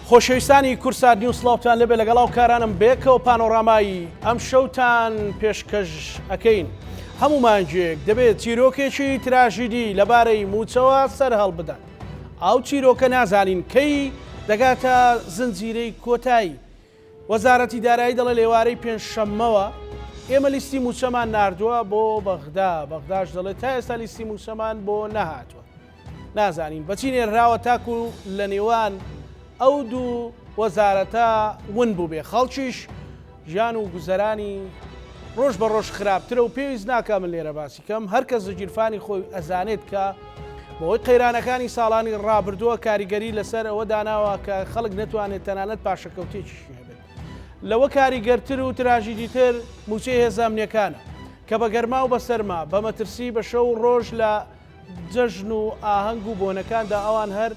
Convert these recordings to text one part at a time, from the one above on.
خۆشەویستانی کوردسات نیوز سڵاوتان لێبێ لەگەڵ هاوکارانم بێکەوە پانۆرامای ئەم شەوتان پێشکەش ئەکەین. هەموو مانگێک دەبێت چیرۆکێکی تراژیدی لەبارەی مووچەوە سەر هەڵبدات. ئەو چیرۆکە نازانین کەی دەگاتە زنجیرەی کۆتایی. وەزارەتی دارایی دەڵێ لە ئێوارەی پێنجشەممەوە ئێمە لیستی مووچەمان ناردووە بۆ بەغدا، بەغداش دەڵێت تا ئێستا لیستی مووچەمان بۆ نەهاتووە. نازانین بەچی نێرراوە تاکو لە نێوان ئەو دوو وەزارەتە ون بووبێ، خەڵکیش ژیان و گوزەرانی ڕۆژ بە ڕۆژ خراپترە و پێویست ناکا من لێرە باسی کەم، هەر کەس لە گیرفانی خۆی ئەزانێت کە بەهۆی قەیرانەکانی ساڵانی ڕابردووە کاریگەری لەسەر ئەوە داناوە کە خەڵک نەتوانێت تەنانەت پاشەکەوتێکیشی هەبێت. لەوە کاریگەرتر و تراژیدیتر مووچەی هێزە ئەمنیەکانە کە بە گەرما و بە سەرما، بە مەترسی بە شەو و ڕۆژ لە جەژن و ئاهەنگ و بۆنەکاندا ئەوان هەر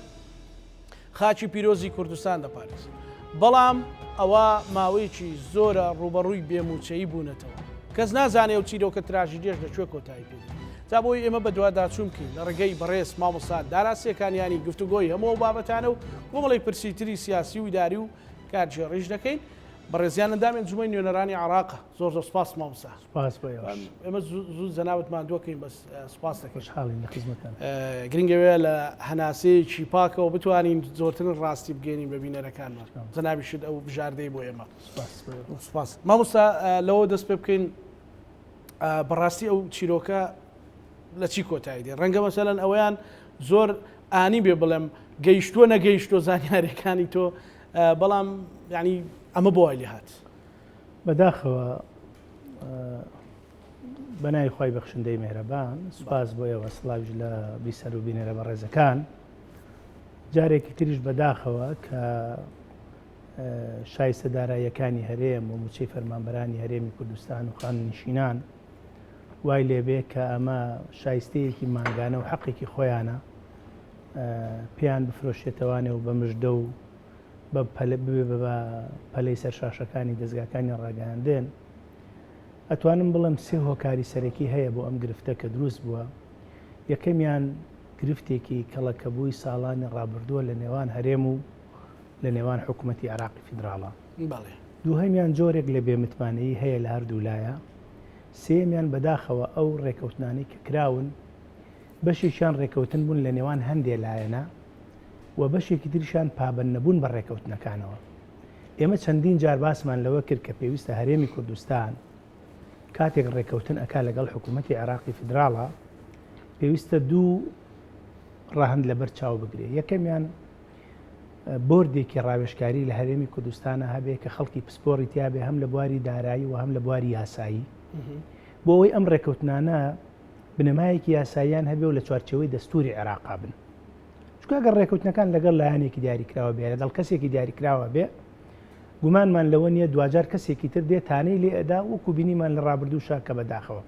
خاکی پیرۆزی کوردستان دەپارێزن. بەڵام ئەوە ماوەیەکی زۆرە ڕووبەڕووی بێ مووچەیی بوونەتەوە. کەس نازانێ ئەو چیرۆکە تراژیدیەش لە کوێ کۆتایی پێ دێت. جا بۆی ئێمە بەدواداچوون بکەین لە ڕێگەی بەڕێز مامۆستا دارا سێکانیانی گفتوگۆی هەموو ئەو بابەتانە و کۆمەڵێک پرسی تری سیاسی و ئیداری و کارگێڕیش دەکەین. بەڕێزیان ئەندامی ئەنجومەنی نوێنەرانی عێراقە. زۆر زۆر سپاس مامۆستا. سپاس بۆ ئێوەش. ئێمە زوو جەنابت ماندووەکەین بەس سپاس دەکەین. خۆشحاڵین لە خزمەتتان. گرنگ ئەوەیە لە هەناسەیەکی پاکەوە بتوانین زۆرترین ڕاستی بگەێنین بە بینەرەکانمان. جەنابیشت ئەو بژاردەی بۆ ئێمە. سپاس بۆ ئێوە. سپاس. مامۆستا لەوە دەست پێ بکەین بەڕاستی ئەو چیرۆکە لە چی کۆتایی دێ؟ ڕەنگە مەسەلەن ئەوەیان زۆر ئانی بێ بڵێم گەیشتووە نەگەیشتووە زانیاریەکانی تۆ بەڵام یعنی ئەمە بۆ وای لێهات؟ بەداخەوە بە ناوی خوای بەخشندەی مێهرەبان سوپاس بۆ ئێوە سڵاویش لە بیسەر و بینەرە بەڕێزەکان جارێکی تریش بەداخەوە کە شایستە داراییەکانی هەرێم و موچەی فەرمانبەرانی هەرێمی کوردستان و خانەنشینان وای لێبێ کە ئەمە شایستەیەکی مانگانە و حەقێکی خۆیانە پێیان بفرۆشێتەوانێ و بە مژدە و بە پەلە ببێ بە پەلەی سەر شاشەکانی دەزگاکانی ڕاگەیاندن، ئەتوانم بڵێم سێ هۆکاری سەرەکی هەیە بۆ ئەم گرفتە کە دروست بووە، یەکەمیان گرفتێکی کەڵەکەبووی ساڵانی ڕابردووە لە نێوان هەرێم و لە نێوان حکوومەتی عێراقی فیدراڵە. بەڵێ. دووهەمیان جۆرێک لە بێمتمانەیی هەیە لە هەردوو لایە. سێیەمیان بەداخەوە ئەو ڕێکەوتنانەی کە کراون بەشێکیان ڕێکەوتن بوون لە نێوان هەندێ لایەنە، و بەشێکی تریشیان پابەندنەبوون بە ڕێکەوتنەکانەوە. ئێمە چەندین جار باسمان لەوە کرد کە پێویستە هەرێمی کوردستان کاتێک ڕێکەوتن ئەکا لەگەڵ حکوومەتی عێراقی فیدراڵا پێویستە دوو ڕەهەند لەبەر چاو بگرێ. یەکەمیان بۆردێکی ڕاوێژکاری لە هەرێمی کوردستانە هەبێ کە خەڵکی پسپۆڕی تیابێ هەم لە بواری دارایی و هەم لە بواری یاسایی بۆ ئەوەی ئەم ڕێکەوتنانە بنەمایەکی یاساییان هەبێ و لە چوارچێوەی دەستوری عێراقا بن. چونکە ئەگەر ڕێکەوتنەکان لەگەڵ لایەنێکی دیاریکراوە بێ لەگەڵ کەسێکی دیاریکراوە بێ گومانمان لەوە نییە دواجار کەسێکی تر دێ تانەی لێ ئەدا وەکو بینیمان لە ڕابردووشا کە بەداخەوە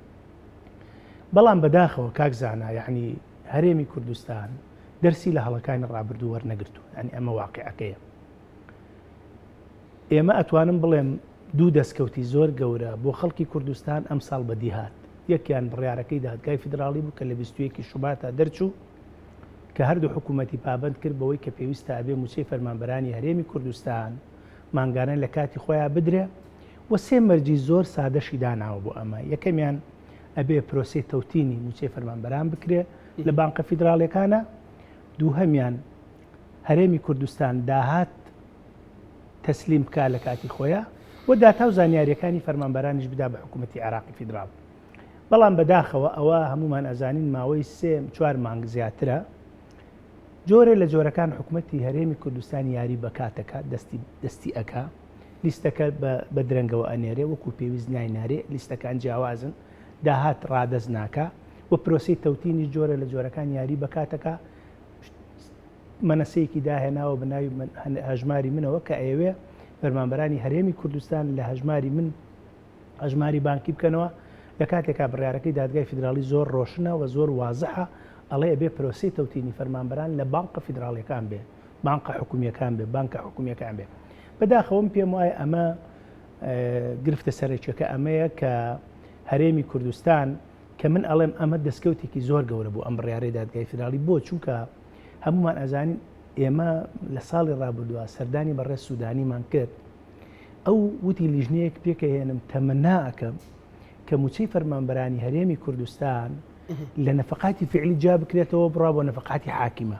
بەڵام بەداخەوە کاک زانا یعنی هەرێمی کوردستان دەرسی لە هەڵەکانی ڕابردوو وەرنەگرتو یعنی ئەمە واقعەکەیە ئێمە ئەتوانم بڵێم دوو دەستکەوتی زۆر گەورە بۆ خەڵکی کوردستان ئەمساڵ بەدیهات یەکیان بڕیارەکەی دادگای فیدراڵی بوو کە لە 21 شوباتا دەرچوو کە هەردوو حکوومەتی پابەند کرد بەوەی کە پێویستە ئەبێ مووچەی فەرمانبەرانی هەرێمی کوردستان مانگانە لە کاتی خۆیا بدرێ و سێ مەرجی زۆر سادەشی داناوە بۆ ئەمە، یەکەمیان ئەبێ پرۆسەی تەوتینی مووچەی فەرمانبەران بکرێ لە بانقە فیدراڵیەکانە، دووهەمیان هەرێمی کوردستان داهات تەسلیم بکا لە کاتی خۆیا و داتا و زانیاریەکانی فەرمانبەرانیش بدا بە حکوومەتی عێراقی فیدراڵ. بەڵام بەداخەوە ئەوە هەموومان ئەزانین ماوەی سێ چوار مانگ زیاترە جۆرێ لە جۆرەکان حکومەتی هەرێمی کوردستان یاری بە کاتەکە دەستی دەستی ئەکا لیستەکە بە درەنگەوە ئەنێرێ وەکو پێویست ناینارێ لیستەکان جیاوازن داهات ڕادەست ناکا و پرۆسەی تەوتینی جۆرە لە جۆرەکان یاری بە کاتەکە مەنەسەیەکی داهێناوە بە ناوی هەژماری منەوە کە ئەیەوێ فەرمانبەرانی هەرێمی کوردستان لە هەژماری من هەژماری بانکی بکەنەوە، لە کاتێکا بڕیارەکەی دادگای فیدراڵی زۆر ڕۆشنە و زۆر وازحە ئەڵێ ئەبێ پرۆسەی تەوتینی فەرمانبەران لە بانقە فیدراڵیەکان بێ، بانقە حکومیەکان بێ، بانکە حکومیەکان بێ. بەداخەوە من پێم وایە ئەمە گرفتە سەرەکیەکە ئەمەیە کە هەرێمی کوردستان کە من ئەڵێم ئەمە دەستکەوتێکی زۆر گەورە بوو ئەم بڕیارەی دادگای فیدراڵی بۆ چونکە هەمومان ئەزانین. ئێمە لە ساڵی ڕابردووە سەردانی بەڕێز سوودانیمان کرد، ئەو وتی لیژنەیەک پێکەهێنم تەمەنا ئەکەم کە مووچەی فەرمانبەرانی هەرێمی کوردستان لە نەفەقاتی فعلی جیا بکرێتەوە بڕا بۆ نەفەقاتی حاکیمە.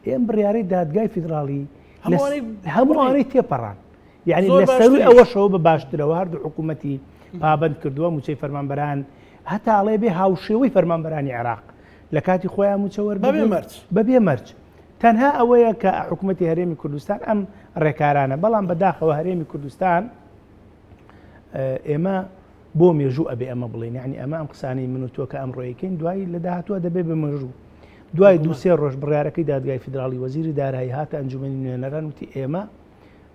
ئێم بڕیارەی دادگای فیدراڵی هەمووانەی تێپەڕان. یعنی لە سەروی ئەوەشەوە بە باشترەوە هەردوو حکوومەتی پابند کردووە مووچەی فەرمانبەران هەتا ئەڵێ بێ هاوشێوەی فەرمانبەرانی عێراق لە کاتی خۆیان مووچە وەربگرن بەبێ مەرج تەنها ئەوەیە کە حکوومەتی هەرێمی کوردستان ئەم ڕێکارانە بەڵام بەداخەوە هەرێمی کوردستان ئێمە بۆ مێژوو ئەبێ ئەمە بڵێن یعنی ئەمە ئەم قسانەی من و تۆ کە ئەمڕۆیەکەین دوایی لە داهاتووە دەبێ بە مێژوو دوای دوسێ ڕۆژ بڕیارەکەی دادگای فیدراڵی وەزیری دارایی هاتە ئەنجومەنی نوێنەران وتی ئێمە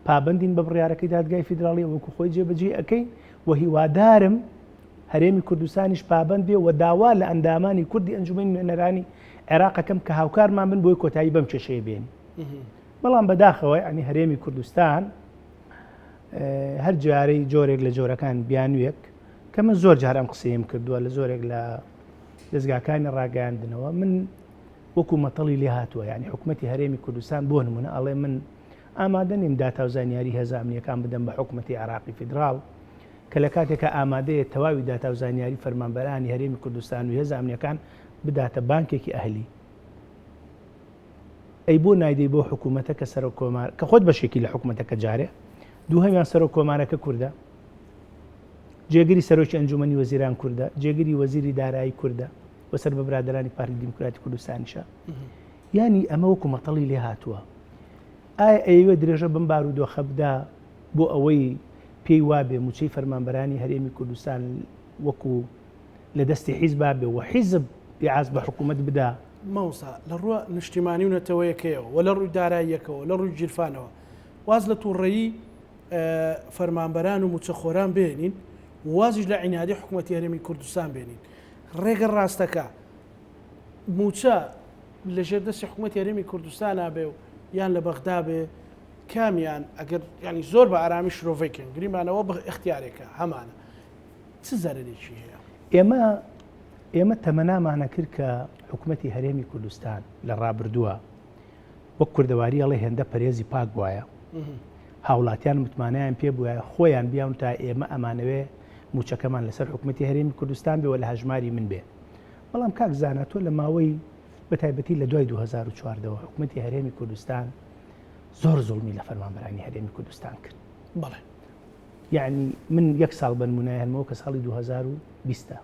پابەندین بە بڕیارەکەی دادگای فیدراڵی وەکو خۆی جێبەجێ ئەەکەین و هیوادارم هەرێمی کوردستانیش پابەند بێ و داوا لە ئەندامانی کوردی ئەنجومەنی نوێنەرانی عێراقەکەم کە هاوکارمان بن بۆی کۆتایی بەم کێشەیە بێن بەڵام بەداخەوە ینی هەرێمی کوردستان هەر جارەی جۆرێک لە جۆرەکان بیانوویەک کە من زۆر جار ئەم قسەیەم کردووە لە زۆرێک لە دەزگاکانی ڕاگەیاندنەوە من وەکو مەتەڵی لێ هاتووە یعنی حکوومەتتی هەرێمی کوردستان بۆ نمونە ئەڵێ من ئامادە نیم داتا و زانیاری هێزە ئەمنیەکان بدەم بە حکوومەتتی عراقی فیدراڵ کە لە کاتێکا ئامادەیە تەواوی داتا و زانیاری فەرمانبەرانی هەرێمی کوردستان و هێزە ئەمنیەکان بداتە بانکێکی ئەهلی. ئەی بۆ نایدەی بۆ حکوومەتە کە سەرۆک کۆمار کە خۆت بەشێکی لە حکوومەتەکە جارێ دووهەمیان سەرۆک کۆمارەکە کوردە جێگری سەرۆکی ئەنجومەنی وەزیران کوردە جێگری وەزیری دارایی کوردە و سەر بە برادەرانی پارتی دیموکراتی کوردستانیشە یانی ئەمە وەکو مەتەڵی لێ هاتووە ئایا ئەیەوێ درێژە بەم بارودۆخە بدا بۆ ئەوەی پێی وابێ موچەی فەرمانبەرانی هەرێمی کوردستان وەکو لە دەستی حیزبا بێ و حیزب ئیعاز بە حکوومەت بدا. مامۆستا لە ڕووە نیشتیمانی و نەتەوەیەکەیەوە و لە ڕووی داراییەکەوە لە ڕووی گیرفانەوە واز لە تووڕەیی فەرمانبەران و مووچەخۆران بێنین و وازیش لە عینادی حکوومەتی هەرێمی کوردستان بێنین ڕێگە ڕاستەکە مووچە لەژێر دەستی حکوومەتی هەرێمی کوردستانا بێ و یان لە بەغدا بێ کامیان ئەگەر ینی زۆر بە ئارامی شرۆڤەی کەن گریمانەوە بە اختیارێکە هەمانە چ زەرەرێکی هەیە؟ ئێمە ئێمە تەمەنامانە کرد کە حکوومەتی هەرێمی کوردستان لە ڕابردووە وەک کوردەواری ئەڵێ هێندە پەرێزی پاک بواە هاوڵاتیان متمانەیان پێ بووە خۆیان بیان تا ئێمە ئەمانەوێ موچەکەمان لەسەر حکوومەتی هەرێمی کوردستان بێ و لە هەژماری من بێ بەڵام کاک زانا تۆ لە ماوەی بە تایبەتی لە دوای 2014ەوە حکوومەتی هەرێمی کوردستان زۆر زوڵمی لە فەرمانبەرانی هەرێمی کوردستان کرد بەڵێ یعنی من یەک ساڵ بەنمونە هێنمەوە کە ساڵی 2020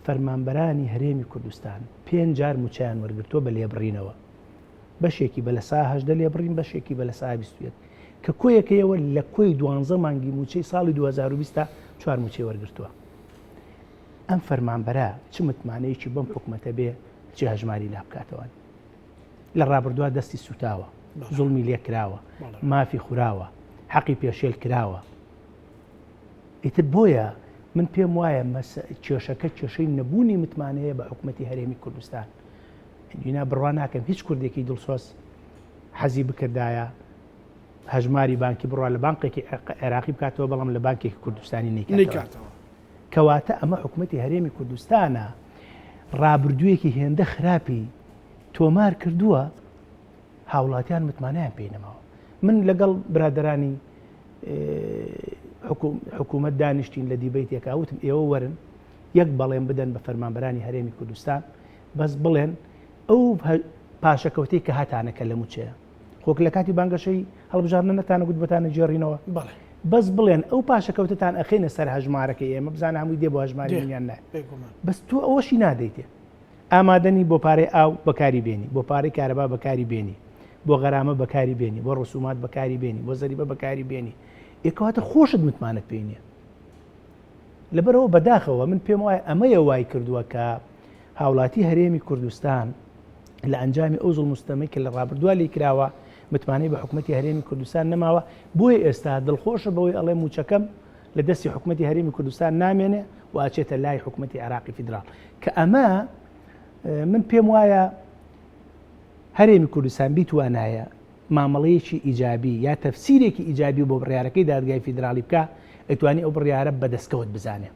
فەرمانبەرانی هەرێمی کوردستان پێنج جار موچەیان وەرگرتووە بە لێبڕینەوە بەشێکی بە لە سا هەژدە لێبڕین بەشێکی بە لە سا 21 کە کۆیەکەیەوە لە کۆی دوانزە مانگی موچەی ساڵی 2020 چوار موچەی وەرگرتووە ئەم فەرمانبەرە چ متمانەیەکی بەم حکومەتە بێ چ هەژماری لا بکاتەوە لە ڕابردووە دەستی سوتاوە زوڵمی لێ کراوە مافی خوراوە حەقی پێشێل کراوە ئیتر بۆیە من پێم وایە کێشەکە کێشەی نەبوونی متمانەیە بە حکوومەتتی هەرێمی کوردستان دینا بڕوا ناکەم هیچ کوردێکی دڵسۆز حەزی بکردایە هەژماری بانکی بڕوا لە بانقێکی عێراقی بکاتەوە بەڵام لە بانکێکی کوردستانی نیکاتەوە کەواتە ئەمە حکوومەتی هەرێمی کوردستانە ڕابردوویەکی هێندە خراپی تۆمار کردووە هاوڵاتیان متمانەیان پێی نەماوە من لەگەڵ برادرانی حکوومەت دانیشتین لە دیبەیتێکا وتم ئێوە وەرن یەک بەڵێن بدەن بە فەرمانبەرانی هەرێمی کوردستان بەس بڵێن ئەو پاشەکەوتەی کە هەتانە کە لە موچەیە خۆک لە کاتی بانگەشەی هەڵبژاردنە نەتانە گوت بەتانە گێڕینەوە بەس بڵێن ئەو پاشەکەوتتان ئەخینە سەر هەژمارەکەی ئێمە بزانە هەمووی دێ بۆ هەژماری منیان نا بەس تۆ ئەوەشی نادەیتێ ئامادەنی بۆ پارەی ئاو بەکاری بێنی بۆ پارەی کارەبا بەکاری بێنی بۆ غەرامە بەکاری بێنی بۆ ڕسومات بەکاری بێنی بۆ زەریبە بەکاری بێنی ئێکەواتە خۆشت متمانەت پێی نییە لەبەرەوە بەداخەوە من پێم وایە ئەمەیە وای کردووە کە هاوڵاتی هەرێمی کوردستان لە ئەنجامی ئەو زوڵم و ستەمەی کە لە ڕابردووە لێی کراوە متمانەی بە حکومەتی هەرێمی کوردستان نەماوە بۆیە ئێستا دڵخۆشە بەوەی ئەڵێ مووچەکەم لە دەستی حکومەتی هەرێمی کوردستان نامێنێ و ئەچێتە لای حکومەتی عێراقی فیدراڵ کە ئەمە من پێم وایە هەرێمی کوردستان بیتوانایە مامەڵەیەکی ئیجابی یا تەفسیرێکی ئیجابی بۆ بڕیارەکەی دادگای فیدراڵی بکە ئەتوانی ئەو بڕیارە بەدەستکەوت بزانێ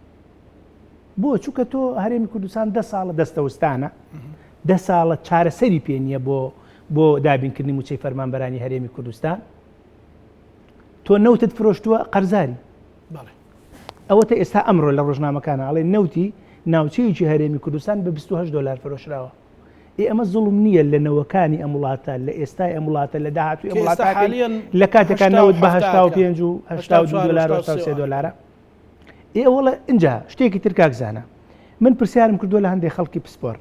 بۆ؟ چونکە تۆ هەرێمی کوردستان دە ساڵە دەستەوستانە، دە ساڵە چارەسەری پێ نییە بۆ بۆ دابینکردنی موچەی فەرمانبەرانی هەرێمی کوردستان تۆ نەوتت فرۆشتووە قەرزاری ئەوەتە ئێستا ئەمڕۆ لە ڕۆژنامەکانە ئەڵێ نەوتی ناوچەیەکی هەرێمی کوردستان بە 28 دلار فرۆشراوە ئێ ئەمە زوڵم نییە لە نەوەکانی ئەم وڵاتە لە ئێستای ئەم وڵاتە لە داهاتوی ئەم وڵاتە لە کاتێکان نەوت بە 85 و 82 دلار و 83 دلارە ئێ وەڵە ئینجا شتێکی تر کاک زانا من پرسیارم کردووە لە هەندێک خەڵکی پسپۆر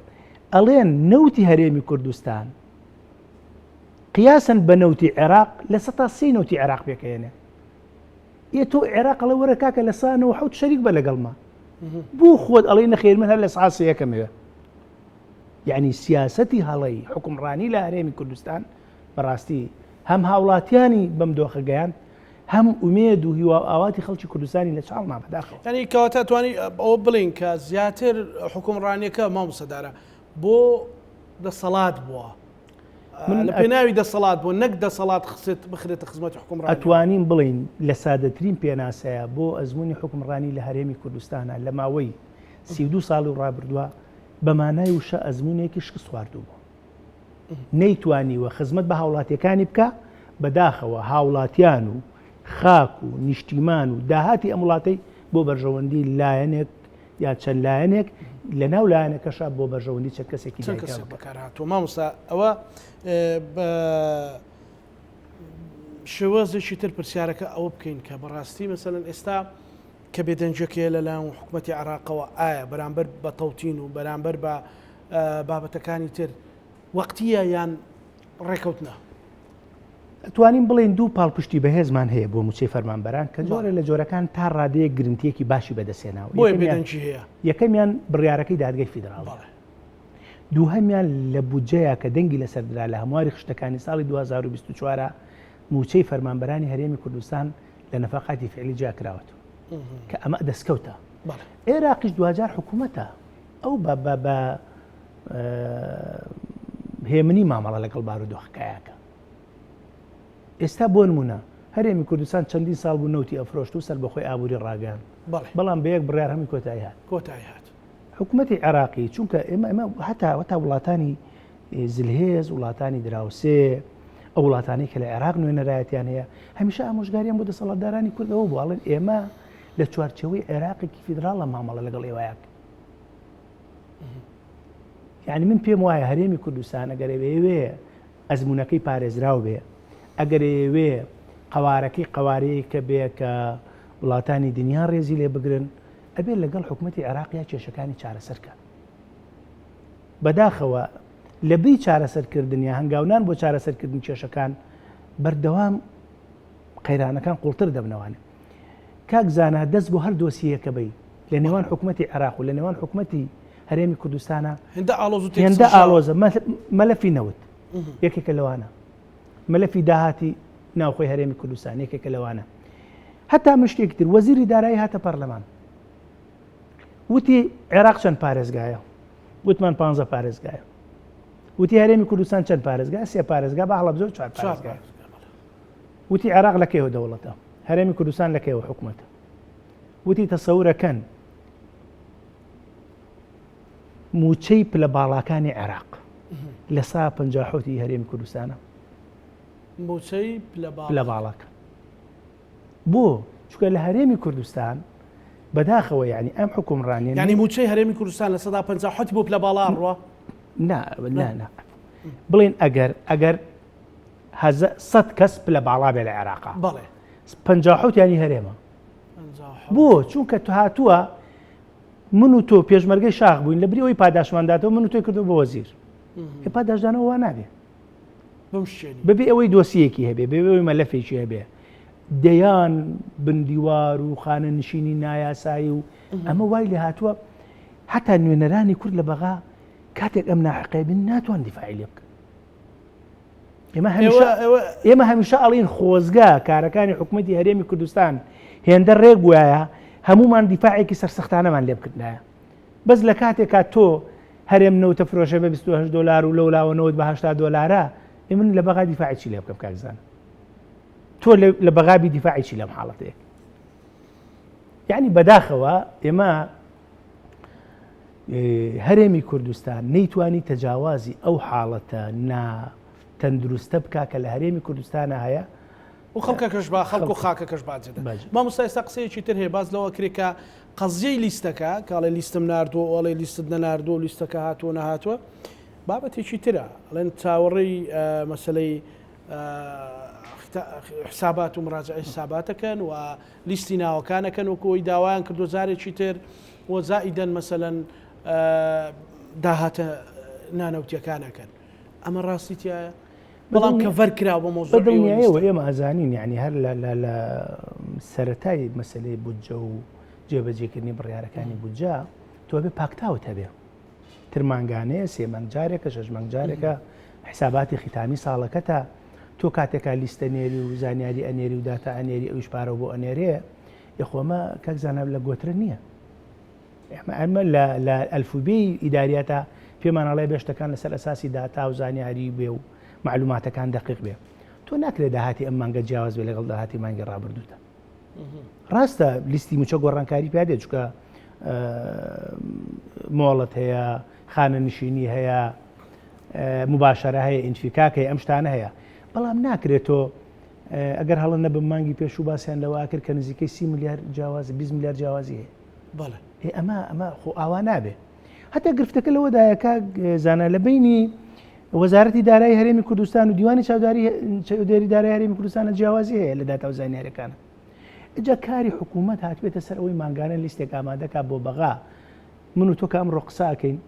ئەڵێن نەوتی هەرێمی کوردستان قیاسن بە نەوتی عێراق لە سە سی نەوتی عێراق پێکەێنێ ئێ تۆ عێراق ئەڵێ وەرە کاکە لە سا حوت شەریک بە لەگەڵما بۆ خۆت ئەڵێ نەخێر من هەر لە سا سەکەمەوە یعنی سیاستی هەڵەی حکومڕانی لە هەرێمی کوردستان بەڕاستی هەم هاوڵاتیانی بەم دۆخە گەیاند هەم ئومێد و هیوا و ئاواتی خەڵکی کوردستانی لە چاڵ نا بەداخەوە. یانی کەواتە توانی ئەوە بڵێین کە زیاتر حوکمڕانیەکە مامۆستا دارا بۆ دەسەڵات بووە لە پێناوی دەسەڵات بوو نەک دەسەڵات خست بخرێتە خزمەتی حکومڕانی. ئەتوانین بڵێین لە سادەترین پێناسەیە بۆ ئەزموونی حوکمڕانی لە هەرێمی کوردستانە لە ماوەی 32 ساڵی ڕابردووە بە مانای وشە ئەزموونێکی شکست خواردوو بوو. نەیتوانیوە خزمەت بە هاوڵاتیەکانی بکا، بەداخەوە هاوڵاتیان و خاک و نیشتیمان و داهاتی ئەم وڵاتەی بۆ بەرژەوەندی لایەنێک یا چەند لایەنێک لە ناو لایەنەکەشا بۆ بەرژەوەندی چەند کەسێکی چەند کەسێک بەکارهاتووە. مامۆستا ئەوە بە شێوازێکی تر پرسیارەکە ئەوە بکەین کە بەڕاستی مەسەلەن ئێستا کە بێدەنگیەکەیە لەلایەن حکوومەتی عێراقەوە ئایا بەرامبەر بە تەوتین و بەرامبەر بە بابەتەکانی تر وەقتیە یان ڕێکەوتنە؟ ئەتوانین بڵێین دوو پاڵپشتی بەهێزمان هەیە بۆ مووچەی فەرمانبەران کە جۆرە لە جۆرەکان تا ڕادەیەک گرنتیەکی باشی بەدەستهێناوە. بۆیە بێدەنگی هەیە. یەکەمیان بڕیارەکەی دادگەی فیدراڵیە. دووهەمیان لە بودجەیە کە دەنگی لەسەر درا لە هەمواری خشتەکانی ساڵی 2024 مووچەی فەرمانبەرانی هەرێمی کوردستان لە نەفەقاتی فعلی جیا کراوەتەوە کە ئەمە دەستکەوتە. عێراقیش دواجار حکوومەتە ئەو بە بە بە هێمنی مامەڵە لەگەڵ بارودۆخەکەیەکە ئێستا بۆ نمونە هەرێمی کوردستان چەندین ساڵ بوو نەوتی ئەفرۆشت و سەربەخۆی ئابووری ڕاگەیان بەڵام بە یەک بڕیار هەمووی کۆتایی هات کۆتایی هات حکوومەتی عێراقی چونکە ئێمە ئەمە هەتا وەتا وڵاتانی زلهێز وڵاتانی دراوسێ ئەو وڵاتانی کە لە عێراق نوێنەرایەتیان هەیە هەمیشە ئامۆژگاریان بۆ دەسەڵاتدارانی کوردەوە بۆ ئەڵێن ئێمە لە چوارچەوەی عێراقێکی فیدراڵە مامەڵە لەگەڵ ئێوەیەک یعنی من پێم وایە هەرێمی کوردستان ئەگەر ئەوێ ئەزمونونەکەی پارێزراو بێ ئەگەر ئەوێ قوارەکەی قوارەیە کە بێ کە وڵاتانی دنیا ڕێزی لێ بگرن ئەبێ لەگەڵ حکوومەتتی عێراقیا کێشەکانی چارەسەرکە بەداخەوە لە بری چارەسەرکردن یا هەنگاونان بۆ چارەسەرکردن کێشەکان بەردەوام قەیرانەکان قوڵتر دەبنەوانێ کاک زانا دەست بۆ هەر دۆسیەیەکە بەی لە نێوان حکومەتی عێراق و لە نێوان حکومەتی هەرێمی کوردستانە هێندە ئاڵۆز و هێندە ئاڵۆزە مەلەفی نەوت یەکێکە لەوانە مەلەفی داهاتی ناوخۆی هەرێمی کوردستان یەکێکە لەوانە هەتا من شتێکی تر وەزیری دارایی هاتە پەرلەمان وتی عێراق چەند پارێزگایە وتمان پ پارێزگایە وتی هەرێمی کوردستان چەند پارێزگا سێ پارێزگا بە هەڵەبجە و چوار پارێزگا وتی عێراق لە کەیەوە دەوڵەتە؟ هەرێمی کوردستان لە کەیەوە حکومەتە؟ وتی تەسەورەکەن موچەی پلە باڵاکانی عێراق لە سا 57 ی هەرێمی کوردستانە موچەی پلە باڵاکە بۆ چونکە لە هەرێمی کوردستان بەداخەوە یعنی ئەم حکومڕانیە ینی موچەی هەرێمی کوردستان لە سەدا 57 بۆ پلە باڵا ڕوە نا نا بڵێن ئەگەر ئەگەر هەزە سەت کەس پلە باڵا بێ لە عێراقا بەڵێ 57 ینی هەرێمە بۆ چونکە تو هاتووە من و تۆ پێشمەرگەی شاخ بووین لە بری ئەوی پاداشمانداتەوە من و تۆی کردو بۆ وەزیر پاداشدانەوە وا نابێ بەبێ ئەوەی دۆسیەکی هەبێ بێ ئەوەی مەلەفێکی هەبێ دەیان بندیوار و خانە نشینی نایاسایی و ئەمە وای لێ هاتووە حتا نوێنەرانی کورد لە بەغا کاتێک ئەم ناحقەیە بن ناتوان دیفاعی لێ بکەن ئێمە هەمیشە ئێمە هەمیشە ئەڵین خۆزگە کارەکانی حکوومەتی هەرێمی کوردستان هێندە ڕێک بواە هەمومان دیفاعێکی سەرسەختانەمان لێ بکردایە بەس لە کاتێکا تۆ هەرێم نەوتە فرۆشە بە 28 دلار و لەولاوە نەوت بە 80 دلارە من لە بەغا دیفاعی چی لێ بکەم کاکزان تۆ لە بەغابی دیفاعی چی لەم حاڵەتەیە یعنی بەداخەوە ئێمە هەرێمی کوردستان نەیتوانی تەجاوازی ئەو حاڵەتە نا. تەندروستە بکا کە لە هەرێمی کوردستانە هەیە. و خەڵکەکەش با خەڵک و خاکەکەش باج دەدەن. مامۆستا ئێستا قسەیەکی تر هەیە باس لەوە کرێ کە قەزیەی لیستەکە کە ئەڵێ لیستم ناردووە و ئەڵێ لیستت نەناردووە و لیستەکە هاتووە نەهاتووە بابەتێکی ترە ئەڵێن چاوەڕێی مەسەلەی حسابات و مراجعی حساباتەکەن و لیستی ناوەکانەکەن وەکو ئەوی داوایان کردو جارێکی تر و زائیدەن مەسەلەن داهاتە نانەوتیەکانەکەن ئەمە ڕاستی تایە بەڵام کە ڤەر کرا بۆ مۆزوعی بەدڵنیایەوە ئێمە ئەزانین یعنی هەر لە لە لە سەرەتای مەسلەی بودجە و جێبەجێکردنی بڕیارەکانی بودجە تۆ بێ پاکتاوت هەبێ تر مانگانەیە سێ مانگ جارێکە شەش مانگ جارێکە حساباتی ختامی ساڵەکەتە تۆ کاتێکا لیستە نێری و زانیاری ئەنێری و داتا ئەنێری ئەویش پارەوە بۆ ئەنێرێ یخۆمە کاک زاناب لە گۆترە نییە ئێمە ئەمە لە لە ئەلفوبێی ئیداریاتا پێمان ئەڵێ بێ شتەکان لەسەر ئەساسی داتا و زانیاری بێ و مەعلوماتەکان دەقیق بێ. تۆ ناکرێ داهاتی ئەم مانگە جیاواز بێ لەگەڵ داهاتی مانگی ڕابردووتا. ڕاستە لیستی مووچە گۆڕانکاری پیا دێت چونکە مۆڵەت هەیە، خانەنشینی هەیە، مباشرە هەیە، ئینفیکاک هەیە، ئەم شتانە هەیە. بەڵام ناکرێت تۆ ئەگەر هەڵە نەبم مانگی پێشوو باسیان لەوە کرد کە نزیکەی 30 ملیار جیاوازی 20 ملیار جیاوازی هەیە. بەڵێ. ئێ ئەمە ئەمە خۆ ئاوا نابێ. هەتا گرفتەکە لەوەدایە کاک زانا لە بەینی وەزارەتی دارایی هەرێمی کوردستان و دیوانی چاوداری چاودێری دارایی هەرێمی کوردستانە جیاوازی هەیە لە داتا و زانیاریەکانە. ئجا کاری حکوومەت هاتبێتە سەر ئەوەی مانگانە لیستێک ئامادەکا بۆ بەغا من و تۆ کە ئەمڕۆ قسە ئەکەین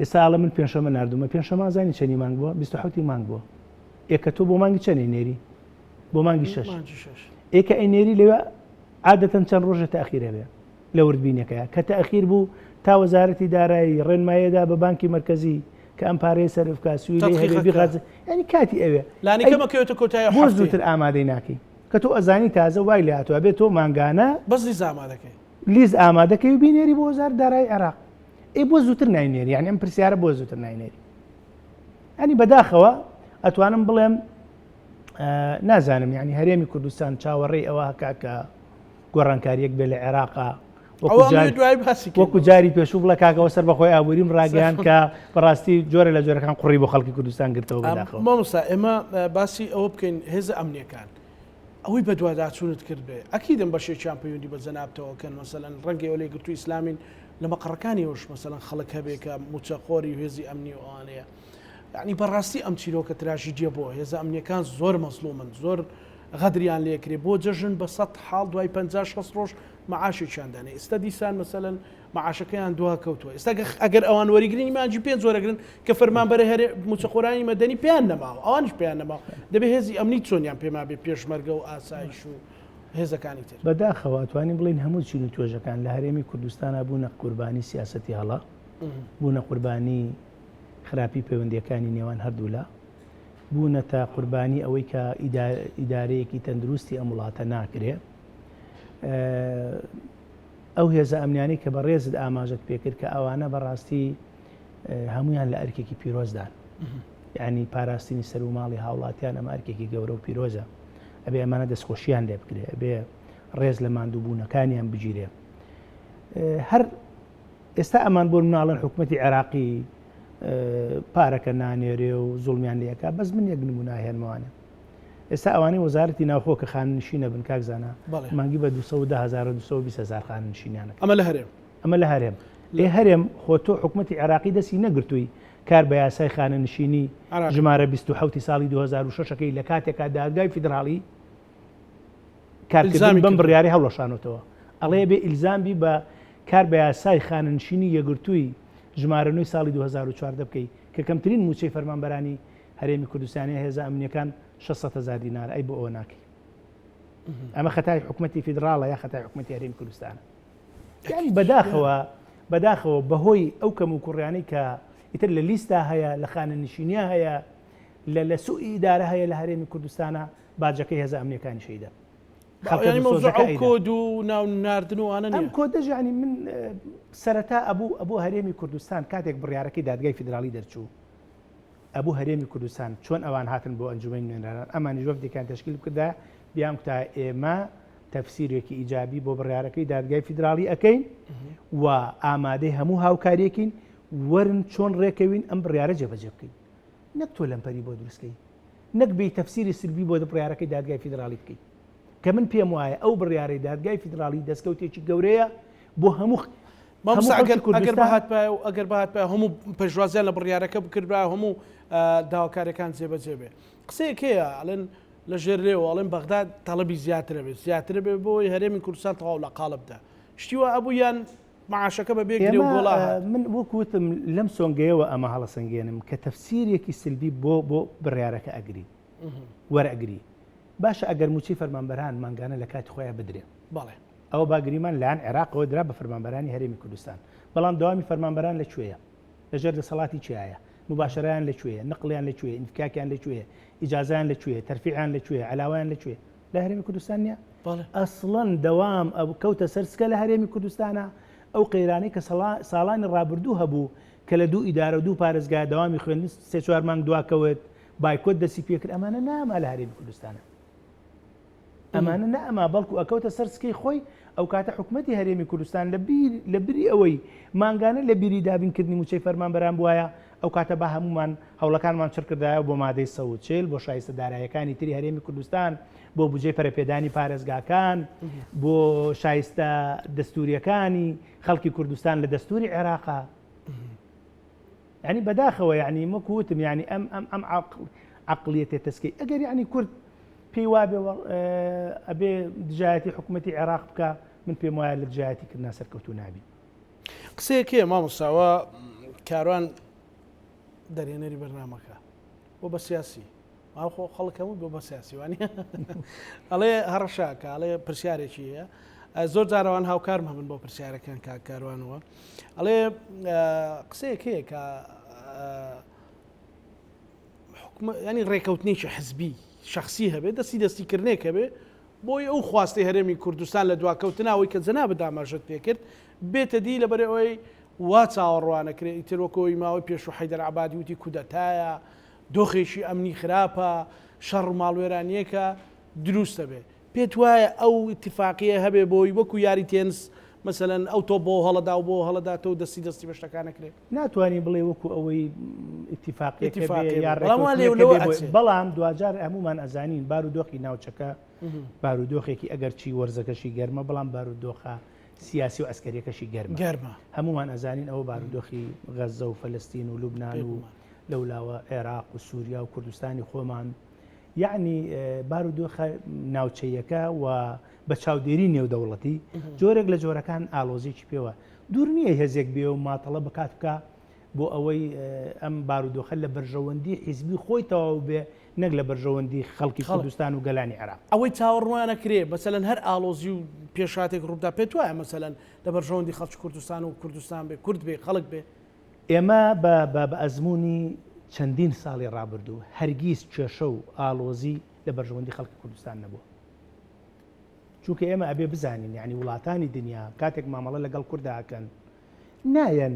ئێستا ئەڵێ من پێنجشەممە ناردوومە پێنجشەممە زانی چەنی مانگ بووە 27 مانگ بووە ئێ کە تۆ بۆ مانگی چەنێ نێری بۆ مانگی شەش ئێ کە ئەینێری لەوێ عادەتەن چەند ڕۆژە تاخیر هەبێ لە وردبینەکەیا کە تاخیر بوو تا وەزارەتی دارایی ڕێنمایەدا بە بانکی مەرکەزی کە ئەم پارەیە سەرف کا سویلی هەبێ بیخات ینی کاتی ئەوێ لانی کەمە کەوێتە کۆتایی بۆ زووتر ئامادەی ناکەی کە تۆ ئەزانی تازە وای لێ هاتووە بێت تۆ مانگانە بەس لیست ئامادەکەی لیست ئامادەکەی و بینێری بۆ وەزارەت دارایی عێراق ئەی بۆ زووتر ناینێری یعنی ئەم پرسیارە بۆ زووتر ناینێری ینی بەداخەوە ئەتوانم بڵێم نازانم یعنی هەرێمی کوردستان چاوەڕێی ئەوە هەکا کە گۆڕانکاریەک بێ لە عێراقا وەکو جاری پێشوو بڵێ کاکەوە سەر بەخۆی ئابووریم ڕاگەیان کە بەڕاستی جۆرە لە جۆرەکان قوڕی بۆ خەڵکی کوردستان گرتەوە بەداخەوە مامۆستا ئێمە باسی ئەوە بکەین هێزە ئەمنیەکان ئەوەی بەدواداچوونت کرد بێ ئەکیدم بەشێکیان پەیوەندی بە جەنابتەوە کەن مەسەلەن ڕەنگە ئەو لێگرتوو ئیسلامین لە مەقڕەکانیەوەش مەسەلەن خەڵک هەبێ کە موچەخۆری و هێزی ئەمنی و ئەوانەیە یعنی بەڕاستی ئەم چیرۆکە تراژیدیە بۆ هێزە ئەمنیەکان زۆر مەزڵومن زۆر غەدریان لێکرێ بۆ جەژن بە سەد حاڵ دوای 50 60 ڕۆژ معاشێکیان دانێ ئێستا دیسان مەسەلەن معاشەکەیان دوا کەوتووە ئێستا ئەگەر ئەوان وەریگرنی مانجی پێنج وەرەگرن کە فەرمانبەرە هەرێ موچەخۆرانی مەدەنی پێیان نەماوە ئەوانیش پێیان نەماوە دەبێ هێزی ئەمنی چۆنیان پێما بێ پێشمەرگە و ئاسایش و هێزەکانی تر. بەداخەوە ئەتوانین بڵێین هەموو چین و توێژەکان لە هەرێمی کوردستانا بوونە قوربانی سیاسەتی هەڵە، بوونە قوربانی خراپی پەیوەندییەکانی نێوان هەردوولا، بوونەتە قوربانی ئەوەی کە ئیدارەیەکی تەندروستی ئەم وڵاتە ناکرێ. ئەو هێزە ئەمنیانەی کە بەڕێزت ئاماژەت پێکرد کە ئەوانە بەڕاستی هەمویان لە ئەرکێکی پیرۆزدان. یعنی پاراستنی سەر و ماڵی هاوڵاتیان ئەمە ئەرکێکی گەورە و پیرۆزە. ئەبێ ئەمانە دەستخۆشیان لێ بکرێ، ئەبێ ڕێز لە ماندووبوونەکانیان بگیرێ. هەر ئێستا ئەمان بۆ مناڵن حکوومەتی عێراقی پارەکە نانێرێ و زوڵمیان لەکە بەس من یەک نمونە هێنمەوانە ئێستا ئەوانەی وەزارەتی ناوخۆ کە خاننشینە بن کاک زانا مانگی بە 210 هزار و 220 هزار خاننشینیانە ئەمە لە هەرێم ئەمە لە هەرێم لێ هەرێم خۆ تۆ حکوومەتی عێراقی دەستی نەگرتووی کار بە یاسای خانەنشینی ژمارە 27 ساڵی 2006ەکەی لە کاتێکا دادگای فیدراڵی کارکردن بەم بڕیارەی هەڵوەشانۆتەوە ئەڵێ بێ ئیلزام بی بە کار بە یاسای خانەنشینی یەکگرتووی ژمارە نۆی ساڵی 2014 بکەی کە کەمترین مووچەی فەرمانبەرانی هەرێمی کوردستانی هێزە ئەمنیەکان 600 هزار دینار ئەی بۆ ئەوە ناکەی ئەمە خەتای حکوومەتی فیدراڵە یا خەتای حکوومەتی هەرێمی کوردستانە یانی بەداخەوە بەداخەوە بەهۆی ئەو کەم و کوڕیانەی کە ئیتر لە لیستا هەیە لە خانەنشینیا هەیە لە لە سوئی ئیدارە هەیە لە هەرێمی کوردستانە باجەکەی هێزە ئەمنیەکانی شەیدە کۆد و ناو ناردن و ئەوانە ئەم کۆدەش ینی من سەرەتا ئەبوو ئەبوو هەرێمی کوردستان کاتێک بڕیارەکەی دادگای فیدراڵی دەرچوو ئەبوو هەرێمی کوردستان چۆن ئەوان هاتن بۆ ئەنجومەنی نوێنەران ئەمانیش وەفدێکیان تەشکیل بکردایە بیان کوتایە ئێمە تەفسیرێکی ئیجابی بۆ بڕیارەکەی دادگای فیدراڵی ئەکەین و ئامادەی هەموو هاوکاریەکین وەرن چۆن ڕێکەوین ئەم بڕیارە جێبەجێ بکەین. نەک تۆ لەمپەری بۆ دروستکەی نەک بێی تەفسیری سلبی بۆ بڕیارەکەی دادگای فیدراڵی بکەی کە من پێم وایە ئەو بڕیارەی دادگای فیدراڵی دەستکەوتێکی گەورەیە بۆ هەموو مامۆستا ئەگەر ئەگەر بهاتبایە و ئەگەر بهاتبایە هەموو پێشوازیان لە بڕیارەکە بکردبایە هەموو داواکاریەکان جێبەجێ بێ قسەیەک هەیە ئەڵێن لە ژێر لێوە ئەڵێن بەغدا تەڵەبی زیاترە بێت زیاترە بێ بۆی هەرێمی کوردستان تەواو لە قاڵبدا شتی وا ئەبوو یان معاشەکە بە بێ گرێ و گۆڵا هات؟ من وەک وتم لەم سۆنگەیەوە ئەمە هەڵەسەنگێنم کە تەفسیرێکی سلبی بۆ بۆ بڕیارەکە ئەگری وەرئەگری باشە ئەگەر مووچەی فەرمانبەران مانگانە لە کاتی خۆیان بدرێ بەڵێ ئەوە باگریمان لایەن عێراقەوە درا بە فەرمانبەرانی هەرێمی کوردستان بەڵام دەوامی فەرمانبەران لە کوێیە لەژێر دەسەڵاتی کێیە مباشرەیان لە کوێیە نقڵیان لە کوێیە ئینفکاکیان لە کوێیە ئیجازەیان لە کوێیە تەرفیعیان لە کوێیە عەلاوەیان لە کوێیە لە هەرێمی کوردستان نییە؟ ئەسڵەن دەوام کەوتە سەر سکە لە هەرێمی کوردستانە، ئەو قەیرانەی کە ساڵانی ڕابردوو هەبوو کە لە دوو ئیدارە و دوو پارێزگا دەوامی خوێندن سێ چوار مانگ دواکەوت، بایکۆت دەستی پێکرد، ئەمانە ناما لە هەرێمی کوردستانە. ئەمانە نەئەما بەڵکو ئەکەوتە سەر سکەی خۆی، ئەوکاتە حکومەتی هەرێمی کوردستان لە بری ئەوەی مانگانە لە بیری دابینکردنی مووچەی فەرمانبەران بوایە، ئەو کاتە با هەموومان هەوڵەکانمان چڕکردایەوە بۆ مادەی 140، بۆ شایستە داراییەکانی تری هەرێمی کوردستان، بۆ بودجەی پەرەپێدانی پارێزگاکان، بۆ شایستە دەستوورییەکانی خەڵکی کوردستان لە دەستووری عێراقا. یعنی بەداخەوە یعنی وەکو وتم یعنی ئەم ئەم ئەم عەقڵیەتێ تەسکەی ئەگەر یعنی کورد پێی وابێ ئەبێ دژایەتی حکوومەتی عێراق بکە من پێم وایە لە دژایەتی کردنا سەرکەوتوو نابین. قسەیەک هەیە مامۆستاوە کاروان دەرهێنەری بەرنامەکە بۆ بە سیاسی خۆ خەڵک هەموو بۆ بە سیاسی وانی ئەڵێ هەڕەشاکە ئەڵێ پرسیارێکی هەیە زۆر جارەوان هاوکارم هەبن بۆ پرسیارەکان کاک کاروانەوە ئەڵێ قسەیەک هەیە کە ینی ڕێکەوتنێکی حزبی شخصی هەبێت دەستی دەستیکردنێک هەبێ بۆی ئەو خواستەی هەرێمی کوردستان لە دواکەوتناوەی کە جەنابت ئاماژەت پێکرد بێتە دی لەبەر ئەوەی وا چاوەڕوانەکرێ ئیتر وەکو ئەوی ماوەی پێشوو حەیدەر عەبادی وتی کودەتایە، دۆخێکی ئەمنی خراپە، شەڕ و ماڵوێرانییەکە دروست دەبێ. پێت وایە ئەو ئیتیفاقییە هەبێ بۆی وەکو یاری تێنس مەسەلەن ئەو تۆپ بۆ هەڵەدا و بۆ هەڵەداتەوە و دەستی دەستی بە شتەکان نەکرێ؟ ناتوانی بڵێ وەکو ئەوەی ئیتیفاقیەکە بێ یا ڕێککەوتنێکە بێ بەڵام دواجار هەموومان ئەزانین بارودۆخی ناوچەکە بارودۆخێکی ئەگەرچی وەرزەکەشی گەرمە بەڵام بارودۆخە سیاسی و عەسکەریەکەشی گەرمە گەرمە هەموومان ئەزانین ئەوە بارودۆخی غەززە و فەلەستین و لوبناان و لەولاوە عێراق و سووریا و کوردستانی خۆمان یعنی بارودۆخە ناوچەیەکە و بە چاودێری نێودەوڵەتی جۆرێک لە جۆرەکان ئالۆزیی پێوە دوور نییە هێزێک بێ و ماتەڵە بکات بکە بۆ ئەوەی ئەم بارودۆخە لە بەرژەوەندی حیزبی خۆی تەواو بێ نەک لە بەرژەوەندی خەڵکی کوردستان و گەلانی عێراق. ئەوەی چاوەڕوانەکرێ مەسەلەن هەر ئاڵۆزی و پێشهاتێک ڕووبدا پێت وایە مەسەلەن لە بەرژەوەندی خەڵکی کوردستان و کوردستان بێ کورد بێ خەڵک بێ؟ ئێمە بە بە بە ئەزموونی چەندین ساڵی ڕابردوو هەرگیز کێشە و ئاڵۆزی لە بەرژەوەندی خەڵکی کوردستان نەبووە. چونکە ئێمە ئەبێ بزانین یانی وڵاتانی دنیا کاتێک مامەڵە لەگەڵ کوردا ئەکەن نایەن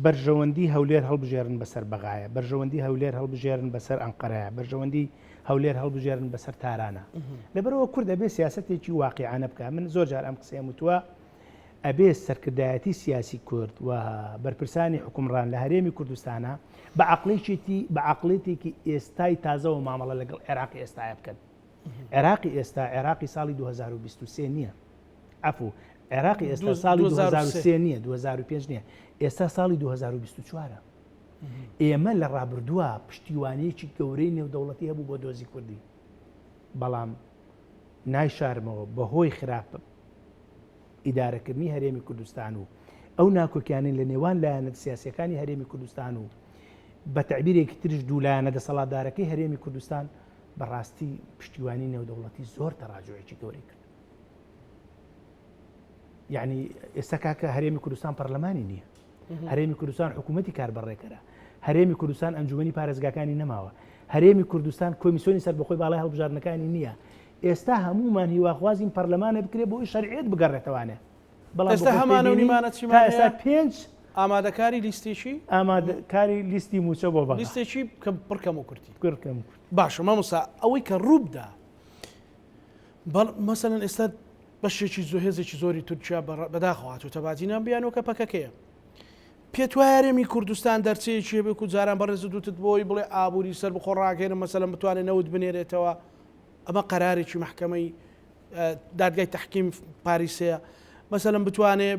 بەرژەوەندی هەولێر هەڵبژێرن بەسەر بەغایە، بەرژەوەندی هەولێر هەڵبژێرن بەسەر ئەنقەرەیە، بەرژەوەندی هەولێر هەڵبژێرن بەسەر تارانە. لەبەرئەوە کورد ئەبێ سیاسەتێکی واقیعانە بکا. من زۆر جار ئەم قسەیەم وتووە، ئەبێ سەرکردایەتی سیاسی کورد و بەرپرسانی حوکمڕان لە هەرێمی کوردستانا بە عەقڵێکێتی بە عەقڵێتێکی ئێستای تازەوە مامەڵە لەگەڵ عێراقی ئێستایا بکەن. عێراقی ئێستا عێراقی ساڵی 2023 نییە. عەفو، عێراقی ئێستا ساڵی 2003 نییە 2005 نییە ئێستا ساڵی 2024 ئێمە لە ڕابردووە پشتیوانیەکی گەورەی نێودەوڵەتی هەبوو بۆ دۆزی کوردی بەڵام نایشارمەوە بەهۆی خراپ ئیدارەکردنی هەرێمی کوردستان و ئەو ناکۆکیانەی لە نێوان لایەنە سیاسەکانی هەرێمی کوردستان و بە تعبیرێکی ترش دوو لایەنە دەسەڵاتدارەکەی هەرێمی کوردستان بەڕاستی پشتیوانی نێودەوڵەتی زۆر تەراجوعێکی گەورەی کرد یعنی ئێستا کاکە هەرێمی کوردستان پەرلەمانی نییە هەرێمی کوردستان حکوومەتی کاربەڕێکەرە هەرێمی کوردستان ئەنجومی پارێزگاکانی نەماوە هەرێمی کوردستان کۆمیسیۆنی سەربەخۆی باڵای هەڵبژاردنەکانی نییە ئێستا هەمومان هیواخوازین پەرلەمانە بکرێ بۆی شەرعیت بگەڕێتەوانێ بەڵام ئێستا هەمانە و نیمانە چیمان ئێستا پێنج ئامادەکاری لیستێکی ئامادەکاری لیستی موچە بۆ بە لیستێکی کە پڕکەم و کورتی پڕکەم باشە مامۆستا ئەوەی کە ڕووبدا بەڵ مەسەلەن ئێستا بەشێکی زۆ هێزێکی زۆری تورکیا بەداخەوە هاتووتە بادینان بیانوەکە پەکەکەیە. پێت وایە هەرێمی کوردستان دەرچەیەکی هەبێ وەکو جاران بەڕێزت وتت بۆی بڵێ ئابووری سەربەخۆ ڕاگەیەنم مەسەلەن بتوانێت نەوت بنێرێتەوە ئەمە قەرارێکی مەحکەمەی دادگای تەحکیم پاریسەیە مەسەلەن بتوانێ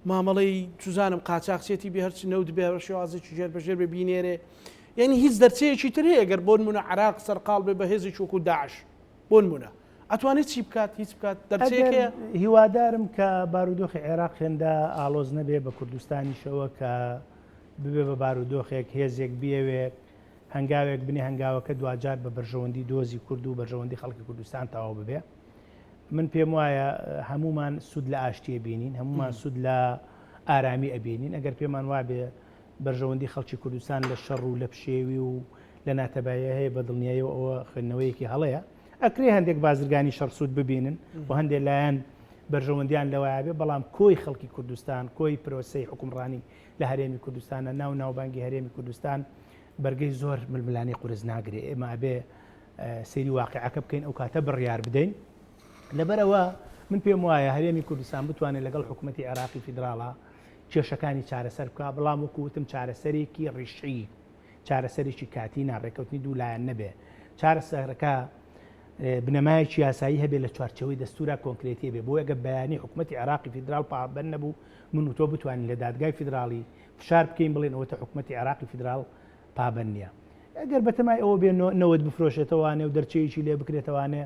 مامەڵەی چزانم قاچاخچێتی بێ هەرچی نەوت بێ بە شێوازێکی ژێر بەژێر بێ بینێرێ یعنی هیچ دەرچەیەکی تر هەیە گەر بۆ نمونە عراق سەرقاڵ بێ بە هێزێکی وەکو داعش بۆ نمونە ئەتوانێت چی بکات هیچ بکات دەرچەیەک ئەگەر هەیە؟ هیوادارم کە بارودۆخی عێراق هێندە ئاڵۆز نەبێ بە کوردستانیشەوە کە ببێ بە بارودۆخێک هێزێک بیەوێ هەنگاوێک بنێ هەنگاوەکە دواجار بە بەرژەوەندی دۆزی کورد و بەرژەوەندی خەڵکی کوردستان تەواو ببێ من پێم وایە هەمومان سوود لە ئاشتیە بینین هەمومان سوود لە ئارامی ئەبینین ئەگەر پێمان وابێ بەرژەوەندی خەڵکی کوردستان لە شەڕ و لە پشێوی و لە ناتەبایە هەیە بە دڵنیایەوە ئەوە خوێندنەوەیەکی هەڵەیە ئەکرێ هەندێک بازرگانی شەڕ سوود ببینن و هەندێک لایەن بەرژەوەندیان لەوەیا بێ بەڵام کۆی خەڵکی کوردستان کۆی پرۆسەی حوکمڕانی لە هەرێمی کوردستانە ناو ناوبانگی هەرێمی کوردستان بەرگەی زۆر ململانێی قورس ناگرێ ئێمە ئەبێ سەیری واقعەکە بکەین ئەو کاتە بڕیار بدەین لەبەرەوە من پێم وایە هەرێمی کوردستان بتوانێت لەگەڵ حکوومەتتی عێراقی فیدراڵە کێشەکانی چارەسەر بکە بەڵام وەکو وتم چارەسەرێکی ڕیشەیی چارەسەرێکی کاتی نا، ڕێککەوتنی دوو لایەن نەبێ، چارەسەرەکە بنەمایەکی یاسایی هەبێ لە چوارچێوەی دەستوورا کۆنکرێتی بێ، بۆیە گەر بەیانی حکومەتی عێراقی فیدراڵ پابەند نەبوو، من و تۆ بتوانین لە دادگای فیدراڵی فشار بکەین بڵێین ئەوەتە حکومەتی عێراقی فیدراڵ پابەند نییە. ئەگەر بەتەمای ئەوە بێ نەوت بفرۆشێتەوانێ و دەرچەیەکی لێ بکرێتەوانێ،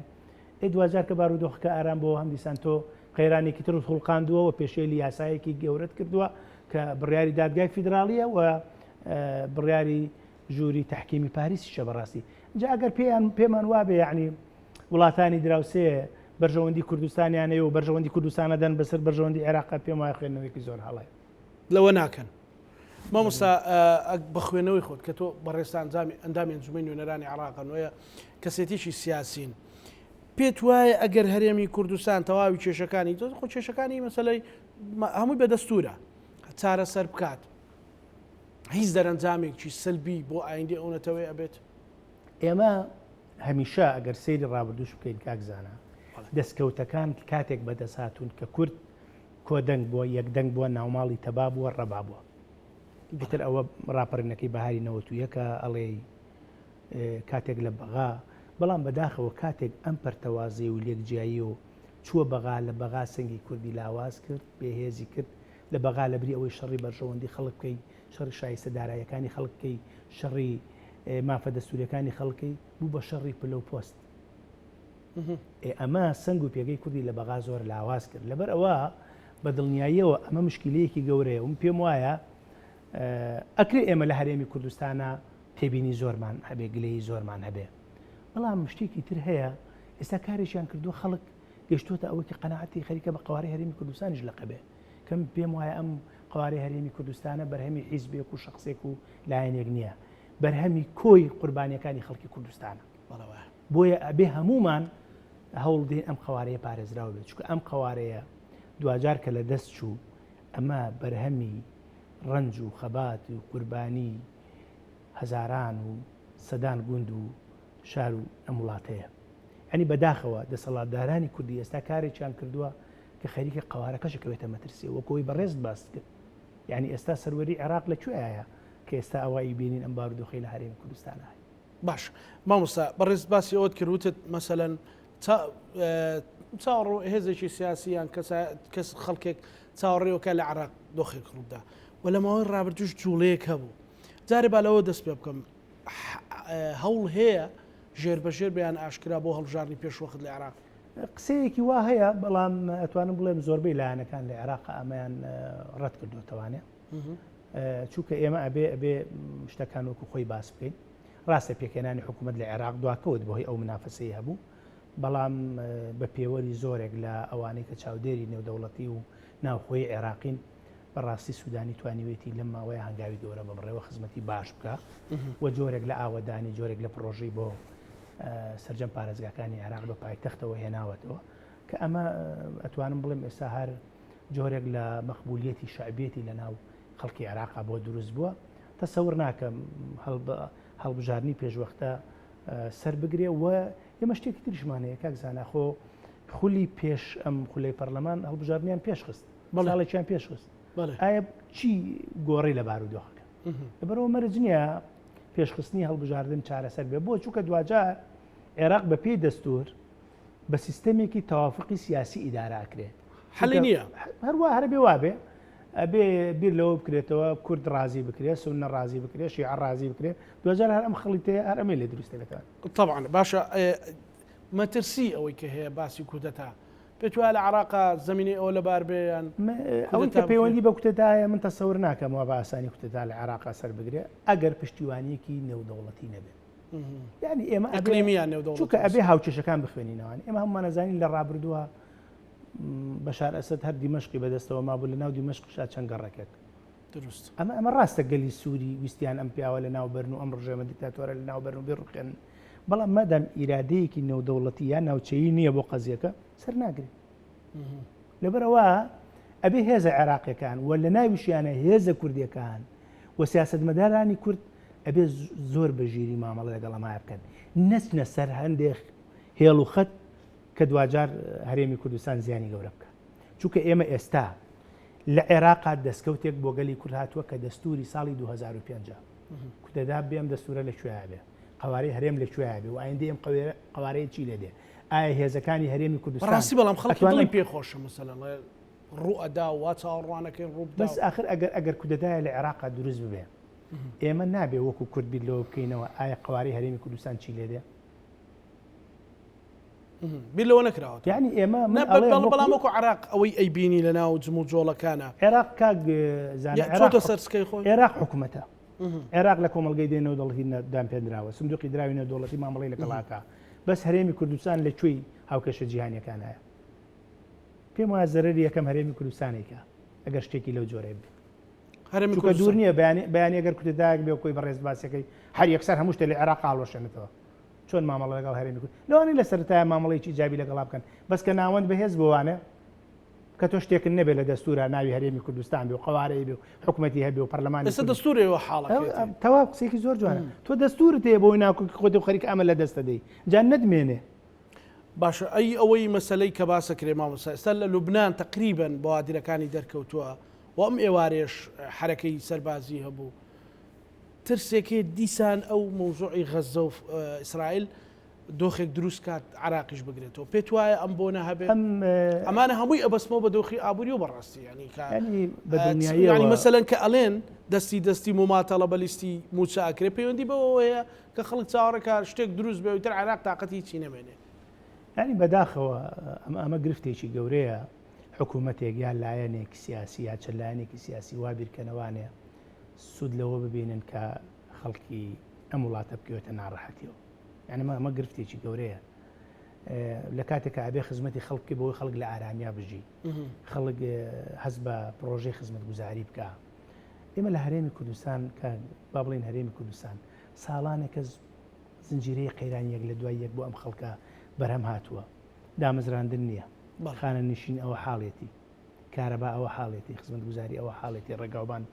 ئێ دواجار کە بارودۆخەکە ئارام بۆوە هەمدیسان تۆ قەیرانێکی ترت خوڵقاندووە و پێشێلی یاسایەکی گەورەت کردووە کە بڕیاری دادگای فیدراڵییە و بڕیاری ژووری تەحکیمی پاریسیشە بەڕاستی جا ئەگەر پێیان پێمان وابێ یعنی وڵاتانی دراوسێ بەرژەوەندی کوردستانیانەیە و بەرژەوەندی کوردستانە دەن بەسەر بەرژەوەندی عێراق پێم وایە خوێندنەوەیەکی زۆر هەڵەیە. لەوە ناکەن مامۆستا بە خوێنەوەی خۆت کە تۆ بەڕێزتان ئەندامی ئەنجومەی نوێنەرانی عێراقن وەیە کەسێتیی سیاسین پێت وایە ئەگەر هەرێمی کوردستان تەواوی کێشەکانی خۆ کێشەکانی مەسەلەی هەمووی بە دەستورە چارەسەر بکات هیچ دەرەنجامێکی سلبی بۆ ئایندەی ئەو نەتەوەیە ئەبێت؟ ئێمە هەمیشە ئەگەر سەیری ڕابردووش بکەین کاک زانا، دەستکەوتەکان کاتێک بەدەست هاتوون کە کورد کۆدەنگ بووە، یەکدەنگ بووە، ناوماڵی تەبا بووە، ڕەبا بووە. ئیتر ئەوە ڕاپەڕینەکەی بەهاری نەوەتویەکە ئەڵێی کاتێک لە بەغا، بەڵام بەداخەوە کاتێک ئەم پەرتەوازەی و لێکجیایی و چووە بەغا، لە بەغا سەنگی کوردی لاواز کرد، بێهێزی کرد، لە بەغا لەبری ئەوەی شەڕی بەرژەوەندی خەڵک بکەی، شەڕی شایستە داراییەکانی خەڵک بکەی، شەڕی مافە دەستووریەکانی خەڵک بکەی، بوو بە شەڕی پلە و پۆست. ئێ ئەمە سەنگ و پێگەی کوردی لە بەغا زۆر لاواز کرد. لەبەر ئەوە بە دڵنیاییەوە ئەمە مشکیلەیەکی گەورەیە و من پێم وایە ئەکرێ ئێمە لە هەرێمی کوردستانا تێبینی زۆرمان هەبێ، گلەیی زۆرمان هەبێ، بەڵام شتێکی تر هەیە ئێستا کارێکیان کردووە خەڵک گەشتووەتە ئەوەی کە قەناعەتی خەریکە بە قەوارەی هەرێمی کوردستانیش لەقە بێ کە من پێم وایە ئەم قەوارەی هەرێمی کوردستانە بەرهەمی حیزبێک و شەخسێک و لایەنێک نییە بەرهەمی کۆی قوربانیەکانی خەڵکی کوردستانە بۆیە ئەبێ هەمومان هەوڵ دێن ئەم قەوارەیە پارێزراو بێت چونکە ئەم قەوارەیە دواجار کە لە دەست چوو ئەمە بەرهەمی ڕەنج و خەبات و قوربانی هەزاران و سەدان گوند و شار و ئەم وڵاتەیە. یانی بەداخەوە دەسەڵاتدارانی کوردی ئێستا کارێکیان کردووە کە خەریکە قەوارەکەش ئەکەوێتە مەترسیەوە وەک ئەوەی بەڕێزت باست کرد. یانی ئێستا سەروەری عێراق لە کوێیایە کە ئێستا ئەوە ئەیبینین ئەم بارودۆخەی لە هەرێمی کوردستانا هەیە. باش مامۆستا بەڕێزت باسی ئەوەت کرد وتت مەسەلەن چاوەڕۆ هێزێکی سیاسی یان کەس خەڵکێک چاوەڕێوەکە لە عێراق دۆخێک ڕووبدا و لە ماوەی ڕابردووش جوڵەیەک هەبوو جارێ با لەوە دەست پێ بکەم هەوڵ هەیە ژێر بە ژێر بەیان ئاشکرا بۆ هەڵبژاردنی پێشوەخت لە عێراق؟ قسەیەکی وا هەیە، بەڵام ئەتوانم بڵێم زۆربەی لایەنەکان لە عێراق ئەمەیان ڕەت کردوێتەوانێ چونکە ئێمە ئەبێ ئەبێ شتەکان وەکو خۆی باس بکەین ڕاستە پێکهێنانی حکوومەت لە عێراق دواکەوت بەهۆی ئەو منافەسەی هەبوو بەڵام بە پێوەری زۆرێک لە ئەوانەی کە چاودێری نێودەوڵەتی و ناوخۆی عێراقین بەڕاستی سودانی توانیوێتی لەم ماوەیە هەنگاوی گەورە ببڕێ و خزمەتی باش بکا و جۆرێک لە ئاوەدانی جۆرێک لە پڕۆژەی بۆ سەرجەم پارێزگاکانی عێراق بە پایتەختەوە هێناوەتەوە کە ئەمە ئەتوانم بڵێم ئێستا هەر جۆرێک لە مەقبولیەتی شەعبیەتی لە ناو خەڵکی عێراقا بۆ دروست بووە تەسەور ناکەم هەڵبژاردنی پێشوەختە سەر بگرێ و ئێمە شتێکی تریشمان هەیە کاک زانا خۆ خولی پێش ئەم خولەی پەرلەمان هەڵبژاردنیان پێشخست ساڵێکیان پێشخست ئایا چی گۆڕی لە بارودۆخەکە لەبەرەوە مەرج نییە پێشخستنی هەڵبژاردن چارەسەر بێ بۆ چووکە دواجار عێراق بە پێی دەستور بە سیستەمێکی تەوافقی سیاسی ئیدارە ئەکرێ حەلی نییە هەروە هەر بێ وابێ ئەبێ بیر لەوە بکرێتەوە کورد ڕازی بکرێ سونە ڕازی بکرێ شیعە ڕازی بکرێ دوجار هەر ئەم خڵیتەیە هەر ئەمەی لێ دروست دەبێتەوە طبعا باشە مەترسی ئەوەی کە هەیە باسی کودەتا پێت وایە لە عراقا زمینەی ئەوە لەبار بێ یان ئەوەی کە پەیوەندی بە کوتەتایە من تەسەور ناکەم وا بە ئاسانی کوتەتا لە عێراقا سەر بگرێ ئەگەر پشتیوانیەکی نێودەوڵەتی نەبێت یعنی ئێمە ئەقلیمیان نێودەوڵەتی چونکە ئەبێ هاوکێشەکان بخوێنینەوە ئێمە هەمومان ئەزانین لە ڕابردووە بەشار ئەسەد هەر دیمەشقی بەدەستەوە مابوو لە ناو دیمەشقشا چەند گەڕەکێک دروست ئەمە ئەمە ڕاستە گەلی سووری ویستیان ئەم پیاوە لە ناو بەرن و ئەم ڕژێمە دیکتاتۆرە لە ناو بەرن و بڕوخێن بەڵام مادام ئیرادەیەکی نێودەوڵەتی یا ناوچەیی نییە بۆ قەزیەکە سەر ناگرێت لەبەرئەوە ئەبێ هێزە عێراقیەکان و لە ناویشیانە هێزە کوردیەکان و سیاسەتمەدارانی کورد ئەبێ زۆر بە ژیری مامەڵە لەگەڵ ئەمایە بکەن نەچنە سەر هەندێک هێڵ و خەت کە دواجار هەرێمی کوردستان زیانی گەورە بکە چونکە ئێمە ئێستا لە عێراقا دەستکەوتێک بۆ گەلی کورد هاتووە کە دەستوری ساڵی 2005 کوتەدا بێم دەستورە لە کوێ بێ قوارەی هەرێم لە کوێ بێ و ئایندەی ئەم قوارەیە چی لێ دێ ئایا هێزەکانی هەرێمی کوردستان ڕاستی بەڵام خەڵکی دڵی پێ خۆشە مەسەلەن ڕوو ئەدا وا چاوەڕوانەکەین ڕوو بس ئاخر ئەگەر ئەگەر کودەتایە لە عێراقا دروست ببێ ئێمە نابێ وەکو کورد بیر لەوە بکەینەوە ئایا قوارەی هەرێمی کوردستان چی لێ دێ بیر لەوە نەکراوە یعنی ئێمە بەڵام وەکو عراق ئەوەی ئەیبینی لە ناو جم و جۆڵەکانە عێراق کاک زانە عێراق سەر سکەی خۆی عێراق حکوومەتە عێراق لە کۆمەڵگەی دێ نێودەوڵەتی دانپێنراوە، سندوقی دراوی نێودەوڵەتی مامەڵەی لەگەڵ ئەکا، بەس هەرێمی کوردستان لە کوێی هاوکێشە جیهانیەکانایە؟ پێم وایە زەرەری یەکەم هەرێمی کوردستان ئەیکا ئەگەر شتێکی لەو جۆرە بێت. هەرێمی چونکە دوور کوردستان نییە بەیانی بەیانی ئەگەر کوتەدایەک بێ و کۆی بەڕێز باسەکەی هەر یەکسەر هەموو شتێ لە عێراق هەڵوەشێنێتەوە. چۆن مامەڵە لەگەڵ هەرێمی کورد لەوانەیە لە سەرەتایە مامەڵەیەکی ئیجابی لەگەڵا بکەن بەس کە ناوەند بەهێز بۆوانە کە تۆ شتێکت نەبێ لە دەستورا ناوی هەرێمی کوردستان بێ و قەوارەی بێ و حکومەتی هەبێ و پەرلەمانی ئێستا دەستور ئێوە حاڵەکەیەتی. تەواو قسەیەکی زۆر جوانە تۆ دەستورت هەیە بۆی ناکۆکی خۆت و خەریکە ئەمە لە دەست دەدەی جا نەتمێنێ. باشە ئەی ئەوەی مەسەلەی کە باسەکرێ مامۆستا ئێستا لە لوبنان تەقریبەن بەوادرەکانی دەرکەوتووە و ئەم ئێوارێش حەرەکەی سەربازی هەبوو ترسێکێ دیسان ئەو مەوزوعی غەززە و ئیسرائیل دۆخێک دروست کات عراقیش بگرێتەوە پێت وایە ئەم بۆنە هەبێت ئەمانە هەمووی ئەبەستمەوە بە دۆخی ئابووری و بەڕاستی ینی کە ینی مەسەلەن کە ئەلێن دەستی دەستی مماتەڵە بە لیستی موچە ئەکرێ پەیوەندی بەوەوە هەیە کە خەڵک چاوەڕێکە شتێک دروست بێ تر عراق تااقەتی هیچی نەمێنێ ینی بەداخەوە ئەمە ئەمە گرفتێکی گەورەیە حکوومەتێک یا لایەنێک سیاسی یا چەند لایەنێکی سیاسی وا بیرکەنەوانێ سوود لەوە ببینن کە خەڵکی ئەم وڵاتە بکەوێتە ناڕەحەتیەوە یعنی ئەمە گرفتێکی گەورەیە لە کاتێکا ئەبێ خزمەتی خەڵک بکەی بۆی خەڵک لە ئارامیا بژی خەڵک هەست بە پرۆژەی خزمەتگوزاری بکە ئێمە لە هەرێمی کوردستان کە با بڵین هەرێمی کوردستان ساڵانێکە زنجیرەی قەیران یەک لە دوای یەک بۆ ئەم خەڵکە بەرهەم هاتووە دامەزراندن نییە خانە نشین ئەوە حاڵێتی کارەبا ئەوە حاڵێتی خزمەتگوزاری ئەوە حاڵێتی ڕێگاوبان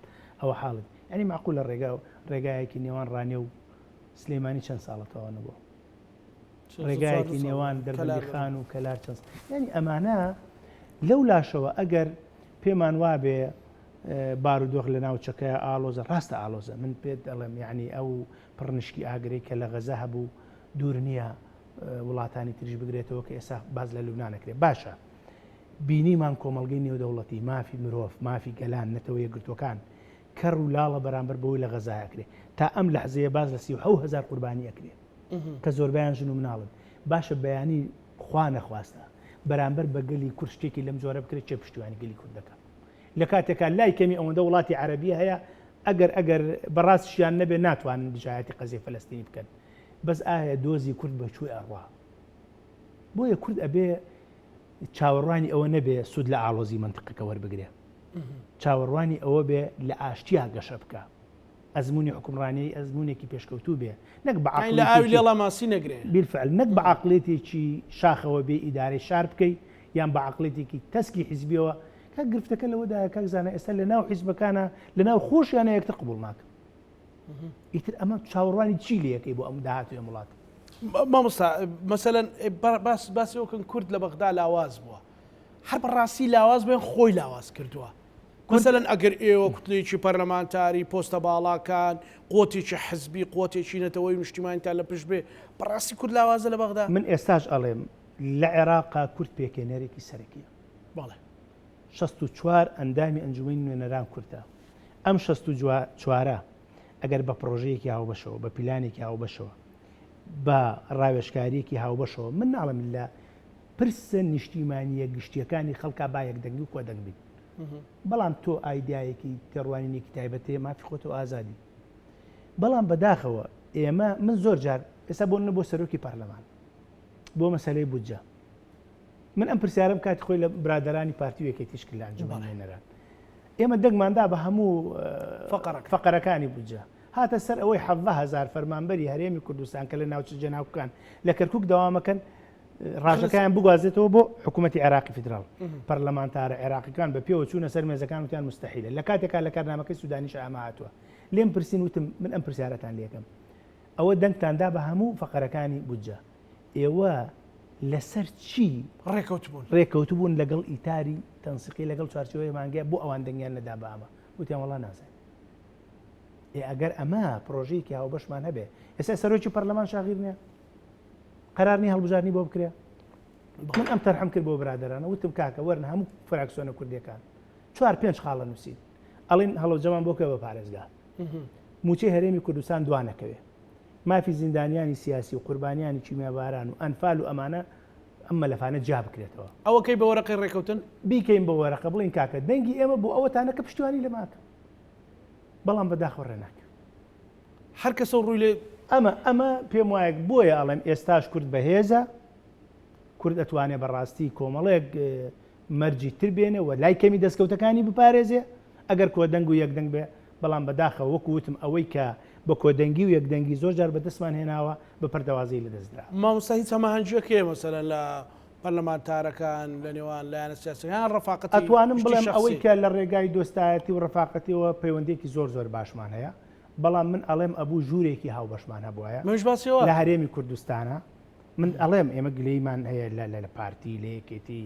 ئەوە حاڵێت ینی معقول لە ڕێگا و ڕێگایەکی نێوان ڕانێ و سلێمانی چەند ساڵە تەواو نەبووە ڕێگایەکی نێوان دەربەندیخان و کەلار چەند ینی ئەمانە لەو لاشەوە ئەگەر پێمان وابێ بارودۆخ لە ناوچەکە ئالۆزە ڕاستە ئالۆزە من پێت دەڵێم یعنی ئەو پڕنشکی ئاگرەی کە لە غەزە هەبوو دوور نییە وڵاتانی تریش بگرێتەوە کە ئێستا باز لە لوبنانەکرێ باشە بینیمان کۆمەڵگەی نێودەوڵەتی مافی مرۆڤ مافی گەلان نەتەوە یەکگرتوەکان کەڕ و لاڵە بەرامبەر بەوەی لە غەزا ئەکرێ. تا ئەم لەحزەیە باس لە 37 هەزار قوربانی ئەکرێ کە زۆربەیان ژن و مناڵن. باشە بەیانی خوا نەخواستە بەرامبەر بە گەلی کورد شتێکی لەم جۆرە بکرێت کێ پشتیوانی گەلی کورد دەکا؟ لە کاتێکا لای کەمی ئەوەندە وڵاتی عەرەبی هەیە ئەگەر ئەگەر بەڕاستشیان نەبێ ناتوانن دژایەتی قەزیەی فەلەستینی بکەن. بەس ئایا دۆزی کورد بە کوێ ئەڕوا؟ بۆیە کورد ئەبێ چاوەڕوانی ئەوە نەبێ سوود لە ئاڵۆزی مەنتقەکە وەربگرێ. چاوەڕوانی ئەوە بێ لە ئاشتیا گەشە بکا. ئەزموونی حوکمڕانیی ئەزموونێکی پێشکەوتوو بێ، نەک بە یانی لە ئاوی لێڵا ماسی نەگرێ. بیلفعل نەک بە عەقڵیەتێکی شاخەوە بێ ئیدارەی شار بکەی یان بە عەقڵیەتێکی تەسکی حیزبیەوە. کاک گرفتەکە لەوەدایە کاک زانا ئێستا لە ناو حیزبەکانا لە ناو خۆشیانا یەکتر قبوڵ ناکەن. ئیتر ئەمە چاوەڕوانی چی لێ ئەکەی بۆ ئەم داهاتووی ئەم وڵاتە؟ مامۆستا مەسەلەن باس باسی ئەوە کەن کورد لە بەغدا لاواز بووە. هەر بەڕاستی لاواز بێن خۆی لاواز کردووە. مەسەلەن ئەگەر ئێوە کوتلەیەکی پەرلەمانتاری، پۆستە باڵاکان، قوتێکی حزبی، قوتێکی نەتەوەیی و نیشتیمانیتان لە پشت بێ، بەڕاستی کورد لاوازە لە بەغدا؟ من ئێستاش ئەڵێم لە عێراقا کورد پێکهێنەرێکی سەرەکیە. بەڵێ. 64 ئەندامی ئەنجومەنی نوێنەران کوردە. ئەم 64ە ئەگەر بە پڕۆژەیەکی هاوبەشەوە، بە پیلانێکی هاوبەشەوە، بە ڕاوێژکارییەکی هاوبەشەوە، من ناڵێم لە پرسە نیشتیمانییە گشتییەکانی خەڵکا با یەکدەنگی و کۆدەنگ بین، بەڵام تۆ ئایدیایەکی تێڕوانینێکی تایبەت هەیە مافی خۆتە و ئازادی. بەڵام بەداخەوە ئێمە من زۆر جار ئێستا بۆ بۆ سەرۆکی پەرلەمان بۆ مەسەلەی بودجە من ئەم پرسیارم کاتی خۆی لە برادەرانی پارتی و یەکێتیش کرد لە ئەنجومەنی نوێنەران ئێمە دەنگماندا بە هەموو فەقەرەکانی بودجە هاتە سەر ئەوەی 17 هزار فەرمانبەری هەرێمی کوردستان کە لە ناوچە جێناوکەکان لە کەرکک دەوامەکەن ڕاژەکەیان بگوازێتەوە بۆ حکوومەتی عێراقی فیدراڵ پەرلەمانتارە عێراقیەکان بە پێوە چوونە سەر مێزەکان وتیان مستحیلە لە کاتێکا لە کارنامەکەی سوودانیش ئامە هاتووە لێم پرسین وتم من ئەم پرسیارەتان لێکەم ئەوە دەنگتان دا بە هەموو فەقەرەکانی بودجە ئێوە لەسەر چی ڕێکەوتبوون ڕێکەوتبوون لەگەڵ ئیتاری تەنسیقی لەگەڵ چوارچێوەی مانگە بۆ ئەوان دەنگیان نەدا بە ئەمە وتیان وەڵا نازانین ئێ ئەگەر ئەمە پرۆژەیەکی هاوبەشمان هەبێ ئێستا سەرۆکی پەرلەمان شاغیر نییە قەرار نیە هەڵبژاردنی بۆ بکرێ من ئەم تەرحم کرد بۆ برادەرانە وتم کاکە وەرن هەموو فراکسیۆنە کوردیەکان چوار پێنج خاڵە نووسین ئەڵین هەڵەبجەمان بۆ کە بە پارێزگا موچەی هەرێمی کوردستان دوانەکەوێ مافی زیندانیانی سیاسی و قوربانیانی کیمیاباران و ئەنفال و ئەمانە ئەم مەلەفانە جیا بکرێتەوە. ئەوە کەی بە وەرەقەی ڕێکەوتن؟ بیکەین بە وەرەقە بڵێین کاکە دەنگی ئێمە بۆ ئەوەتانە کە پشتیوانی لەماکە بەڵام بەداخەوە ڕێ ناکەن. هەر کەسە و ڕووی لێ. ئەمە ئەمە پێم وایە بۆیە ئەڵێم ئێستاش کورد بەهێزە، کورد ئەتوانێ بەڕاستی کۆمەڵێک مەرجی تر بێنێ و لای کەمی دەستکەوتەکانی بپارێزێ ئەگەر کۆدەنگ و یەکدەنگ بێ، بەڵام بەداخەوە وەکو وتم ئەوەی کە بە کۆدەنگی و یەکدەنگی زۆر جار بەدەستمان هێناوە بە پەرتەوازەیی لەدەست درا. مامۆستا هیچ هەماهەنگیەک هەیە مەسەلەن لە پەرلەمانتارەکان لە نێوان لایەنە سیاسیەکان یان ڕەفاقەتی ئەتوانم شتی بڵێم ئەوەی شەخسی؟ کە لە ڕێگای دۆستایەتی و ڕەفاقەتیەوە پەیوەندیەکی زۆر زۆر باشمان هەیە، بەڵام من ئەڵێم ئەبوو ژوورێکی هاوبەشمان هەبوایە منیش باسی ئەوە لە ئەکەم. هەرێمی کوردستانا. من ئەڵێم ئێمە گلەییمان هەیە لە لە پارتی، لە یەکێتی،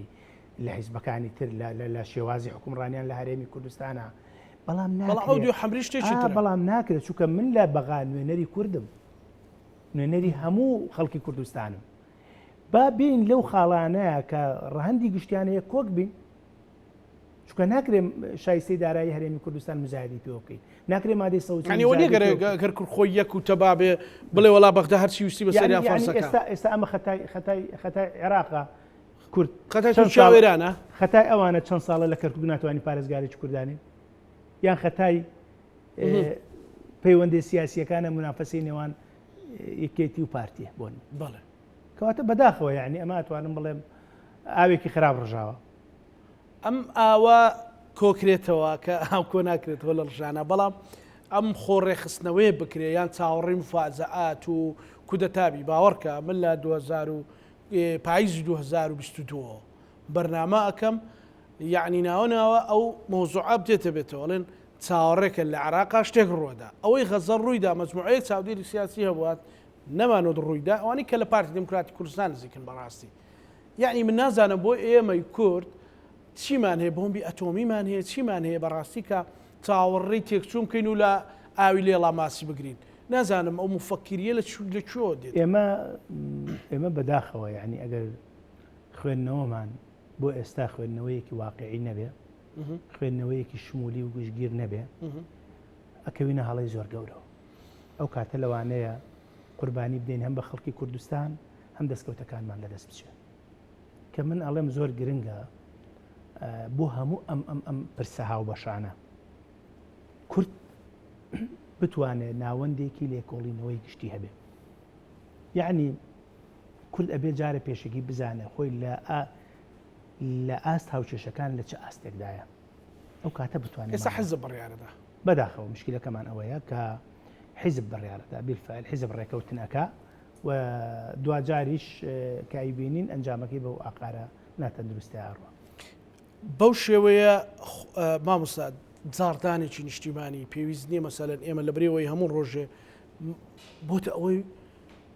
لە حیزبەکانی تر، لە لە لە شێوازی حوکمڕانیان لە هەرێمی کوردستانا، بەڵام بەڵام ئەو ناکرێ دوو حەمری شتێکی ئا ترە. بەڵام ناکرێ چونکە من لە بەغا نوێنەری کوردم، نوێنەری هەموو خەڵکی کوردستانم. با بێین لەو خاڵانە کە ڕەهەندی گشتیان هەیە کۆک بین، چونکە ناکرێ شایستەی دارایی هەرێمی کوردستان مزایدەی پێوە بکەین، ناکرێ مادەی 140 یانی ئەوە نییە مزایدەی گەر پێوە بکەین. گەر کورد خۆی یەک و تەبا بێ بڵێ وەڵا بەغدا هەرچی ویستی یانی بەسەریا یانی فەرزەکا. ئێستا ئێستا ئەمە خەتای خەتای خەتای عێراقە کورد خەتای چەند تورکیا و ساڵ ئێرانە؟ خەتای ئەوانە چەند ساڵە لە کەرکوک ناتوانین پارێزگارێکی کوردانین یان خەتای پەیوەندی سیاسیەکانە منافەسەی نێوان یەکێتی و پارتیە بۆن بەڵێ. کەواتە بەداخەوە یعنی ئەمە ئەتوانم بڵێم ئاوێکی خراپ ڕژاوە. ئەم ئاوە کۆکرێتەوە کە ئاو کۆ ناکرێتەوە لە ڕژانە بەڵام ئەم خۆ ڕێکخستنەوەیە بکرێ یان چاوەڕێی مفاجەئات و کودەتابی باوەڕکە من لە 2000 و پاییزی 2022 بەرنامە ئەکەم یعنی ناوە ناوە ئەو مەوزوعە بێتە بێتەوە ئەڵێن چاوەڕێکە لە عراقا شتێک ڕووەدا ئەوەی غەزە ڕوویدا مەجموعەیەک چاودێری سیاسی هەبوات نەمانوت ڕوویدا ئەوانەی کە لە پارتی دیموکراتی کوردستان نزیکن بەڕاستی یەعنی من نازانم بۆ ئێمەی کورد چیمان هەیە بۆمبی ئەتۆمیمان هەیە چیمان هەیە بەڕاستی کە چاوەڕێی تێکچوون بکەین و لە ئاوی لێڵا ماسی بگرین نازانم ئەو مفەکریە لە لە کوێوە دێت ئێمە ئێمە بەداخەوە یعنی ئەگەر خوێندنەوەمان بۆ ئێستا خوێندنەوەیەکی واقعی نەبێ خوێندنەوەیەکی شمولی و گشتگیر نەبێ ئەکەوینە هەڵەی زۆر گەورەوە ئەو کاتە لەوانەیە قوربانی بدەین هەم بە خەڵکی کوردستان هەم دەستکەوتەکانمان لەدەست بچێت کە من ئەڵێم زۆر گرنگە بۆ هەموو ئەم ئەم ئەم پرسە هاوبەشانە کورد بتوانێت ناوەندێکی لێکۆڵینەوەی گشتی هەبێ یعنی کورد ئەبێ جارە پێشەکی بزانێ خۆی لە لە ئاست هاوکێشەکان لە چ ئاستێکدایە ئەو کاتە بتوانێت ئێستا حزب بڕیارەدا بەداخەوە مشکلەکەمان ئەوەیە کە حیزب بڕیارەدا بیلفعل حیزب ڕێکەوتن ئەکا و دواجاریش کە ئەیبینین ئەنجامەکەی بەو ئاقارە ناتەندروستەیا ئەڕوا. بەو شێوەیە مامۆستا جاڕدانێکی نیشتیمانی پێویست نییە مەسەلەن ئێمە لە برێوەی هەموو ڕۆژێ بۆتە ئەوەی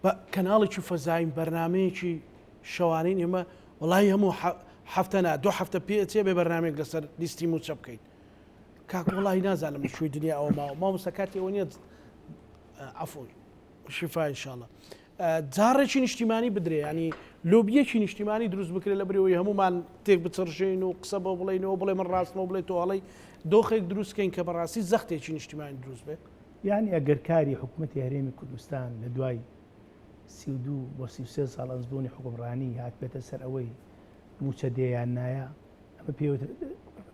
بە کەناڵێکی فەزاین بەرنمەیەکی شەوانین ئێمە وڵی هەموو هەفتە نا دو هەفتە پێچێ بێ بەرنمێک لەسەر لیستی موچە بکەین. کاک وڵی نازانم لە کوێی دنیا ئەوە ماوە مامۆستا کاتی ئەوە نییە عەفو شفا انشاءاللە جاڕێکی نیشتیمانی بدرێ ینی لۆبیەکی نیشتیمانی دروست بکرێت لە بریەوەی هەمومان تێک بچڕژین و قسە بۆ بڵێنەوە بڵێ من ڕاستمەوە بڵێ تۆ هەڵەی دۆخێک دروستکەین کە بەڕاستی زەختێکی نیشتیمانی دروست بێت. یانی ئەگەر کاری حکومەتی هەرێمی کوردستان لە دوای 32 بۆ 33 ساڵ ئەزموونی حوکمڕانی هاتبێتە سەر ئەوەی مووچە دێ یان نایە ئەمە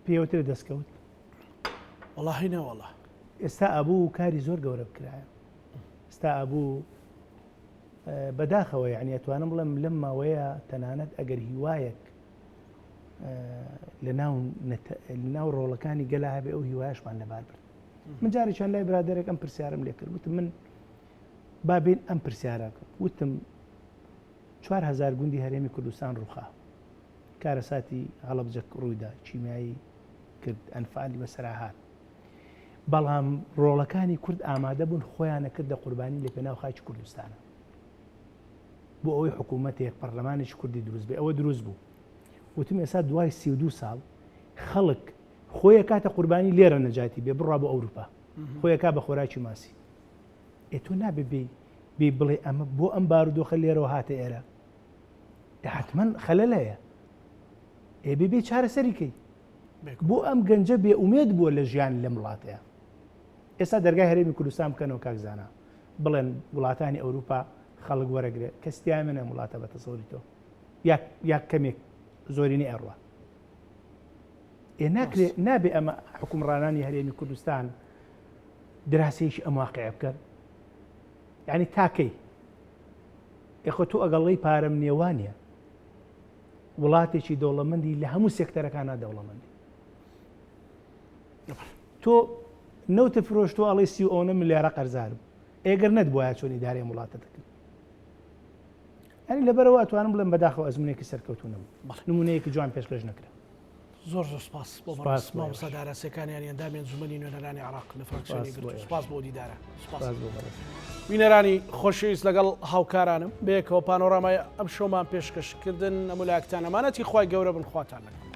پێوەترە دەستکەوت؟ وەڵاهی نەوەڵا. ئێستا ئەبوو کاری زۆر گەورە بکرایە. ئێستا ئەبوو بەداخەوە یعنی ئەتوانم بڵێم لەم ماوەیە تەنانەت ئەگەر هیوایەک لە ناو ناو ڕۆڵەکانی گەلا هەبێ ئەو هیوایشمان لەبار برد من جارێکیان لای برادێک ئەم پرسیارم لێ کرد وتم من بابین ئەم پرسیارە وتم 4هزار گوندی هەرێمی کوردستان ڕوخا کارەساتی هەڵەبجە ڕوویدا کیمیایی کرد ئەنفالی بەسەرا هات بەڵام ڕۆڵەکانی کورد ئامادە بوون خۆیانە کردە قوربانی لە پێناو خاکی کوردستانە بۆ ئەوەی حکوومەتێک پەرلەمانێکی کوردی دروست بێ ئەوە دروست بوو وتم ئێستا دوای 32 ساڵ خەڵک خۆی کاتە قوربانی لێرە نەجاتی بێ بڕوا بۆ ئەوروپا خۆیەکا بە خۆراکی ماسی ئێ تۆ نابێ بێ بێ بڵێ ئەمە بۆ ئەم بارودۆخە لێرەوە هاتە ئێرە حتمما خەلەلەیە ئێ بێ بێ چارەسەری کەی بۆ ئەم گەنجە بێ ئومێد بووە لە ژیان لەم وڵاتەیە ئێستا دەرگای هەرێمی کوردستان بکەنەوە کاک زانا بڵێن وڵاتانی ئەوروپا خەڵک وەرەگرێت کەس تیامێنە ئەم وڵاتە بە تەسەوری تۆ یا کەمێک زۆرینەی ئەڕوا ئێ ناکرێ نابێ ئەمە حکومڕانانی هەرێمی کوردستان دراسەیەکی ئەم واقعە بکەن یعنی تاکەی ئێخۆ تۆ ئەگەڵی پارەم نێوانە وڵاتێکی دەوڵەمەندی لە هەموو سێکتەرەکانە دەوڵەمەندی تۆ نەوتە فرۆشت و ئەڵێ سی ئەوەنە ملیارە قەرزارم ئێگەر نەت بواە چۆن ئیدارەی وڵاتە دەکرد ئەنی لەبەرەوە ئەتوانم بڵێم بەداخەوە ئەزمونێکی سەرکەوتو نەبوو نمونەیەکی جوان پێشکەش نەکرا. زۆر زۆر سپاس بۆ بەڕێز مامۆستا دارا سێکانیانی ئەندامی ئەنجومەنی نوێنەرانی عێراق لە فراکسیۆنی گرتوو سپاس بۆ دیدارە سپاس بۆ بەڕێز. بینەرانی خۆشەویست لەگەڵ هاوکارانم بەیەکەوە پانۆرامای ئەم شەومان پێشکەشکردن هەموو لایەکتان ئەمانەتی خوای گەورە بن خواتان لەگەڵ.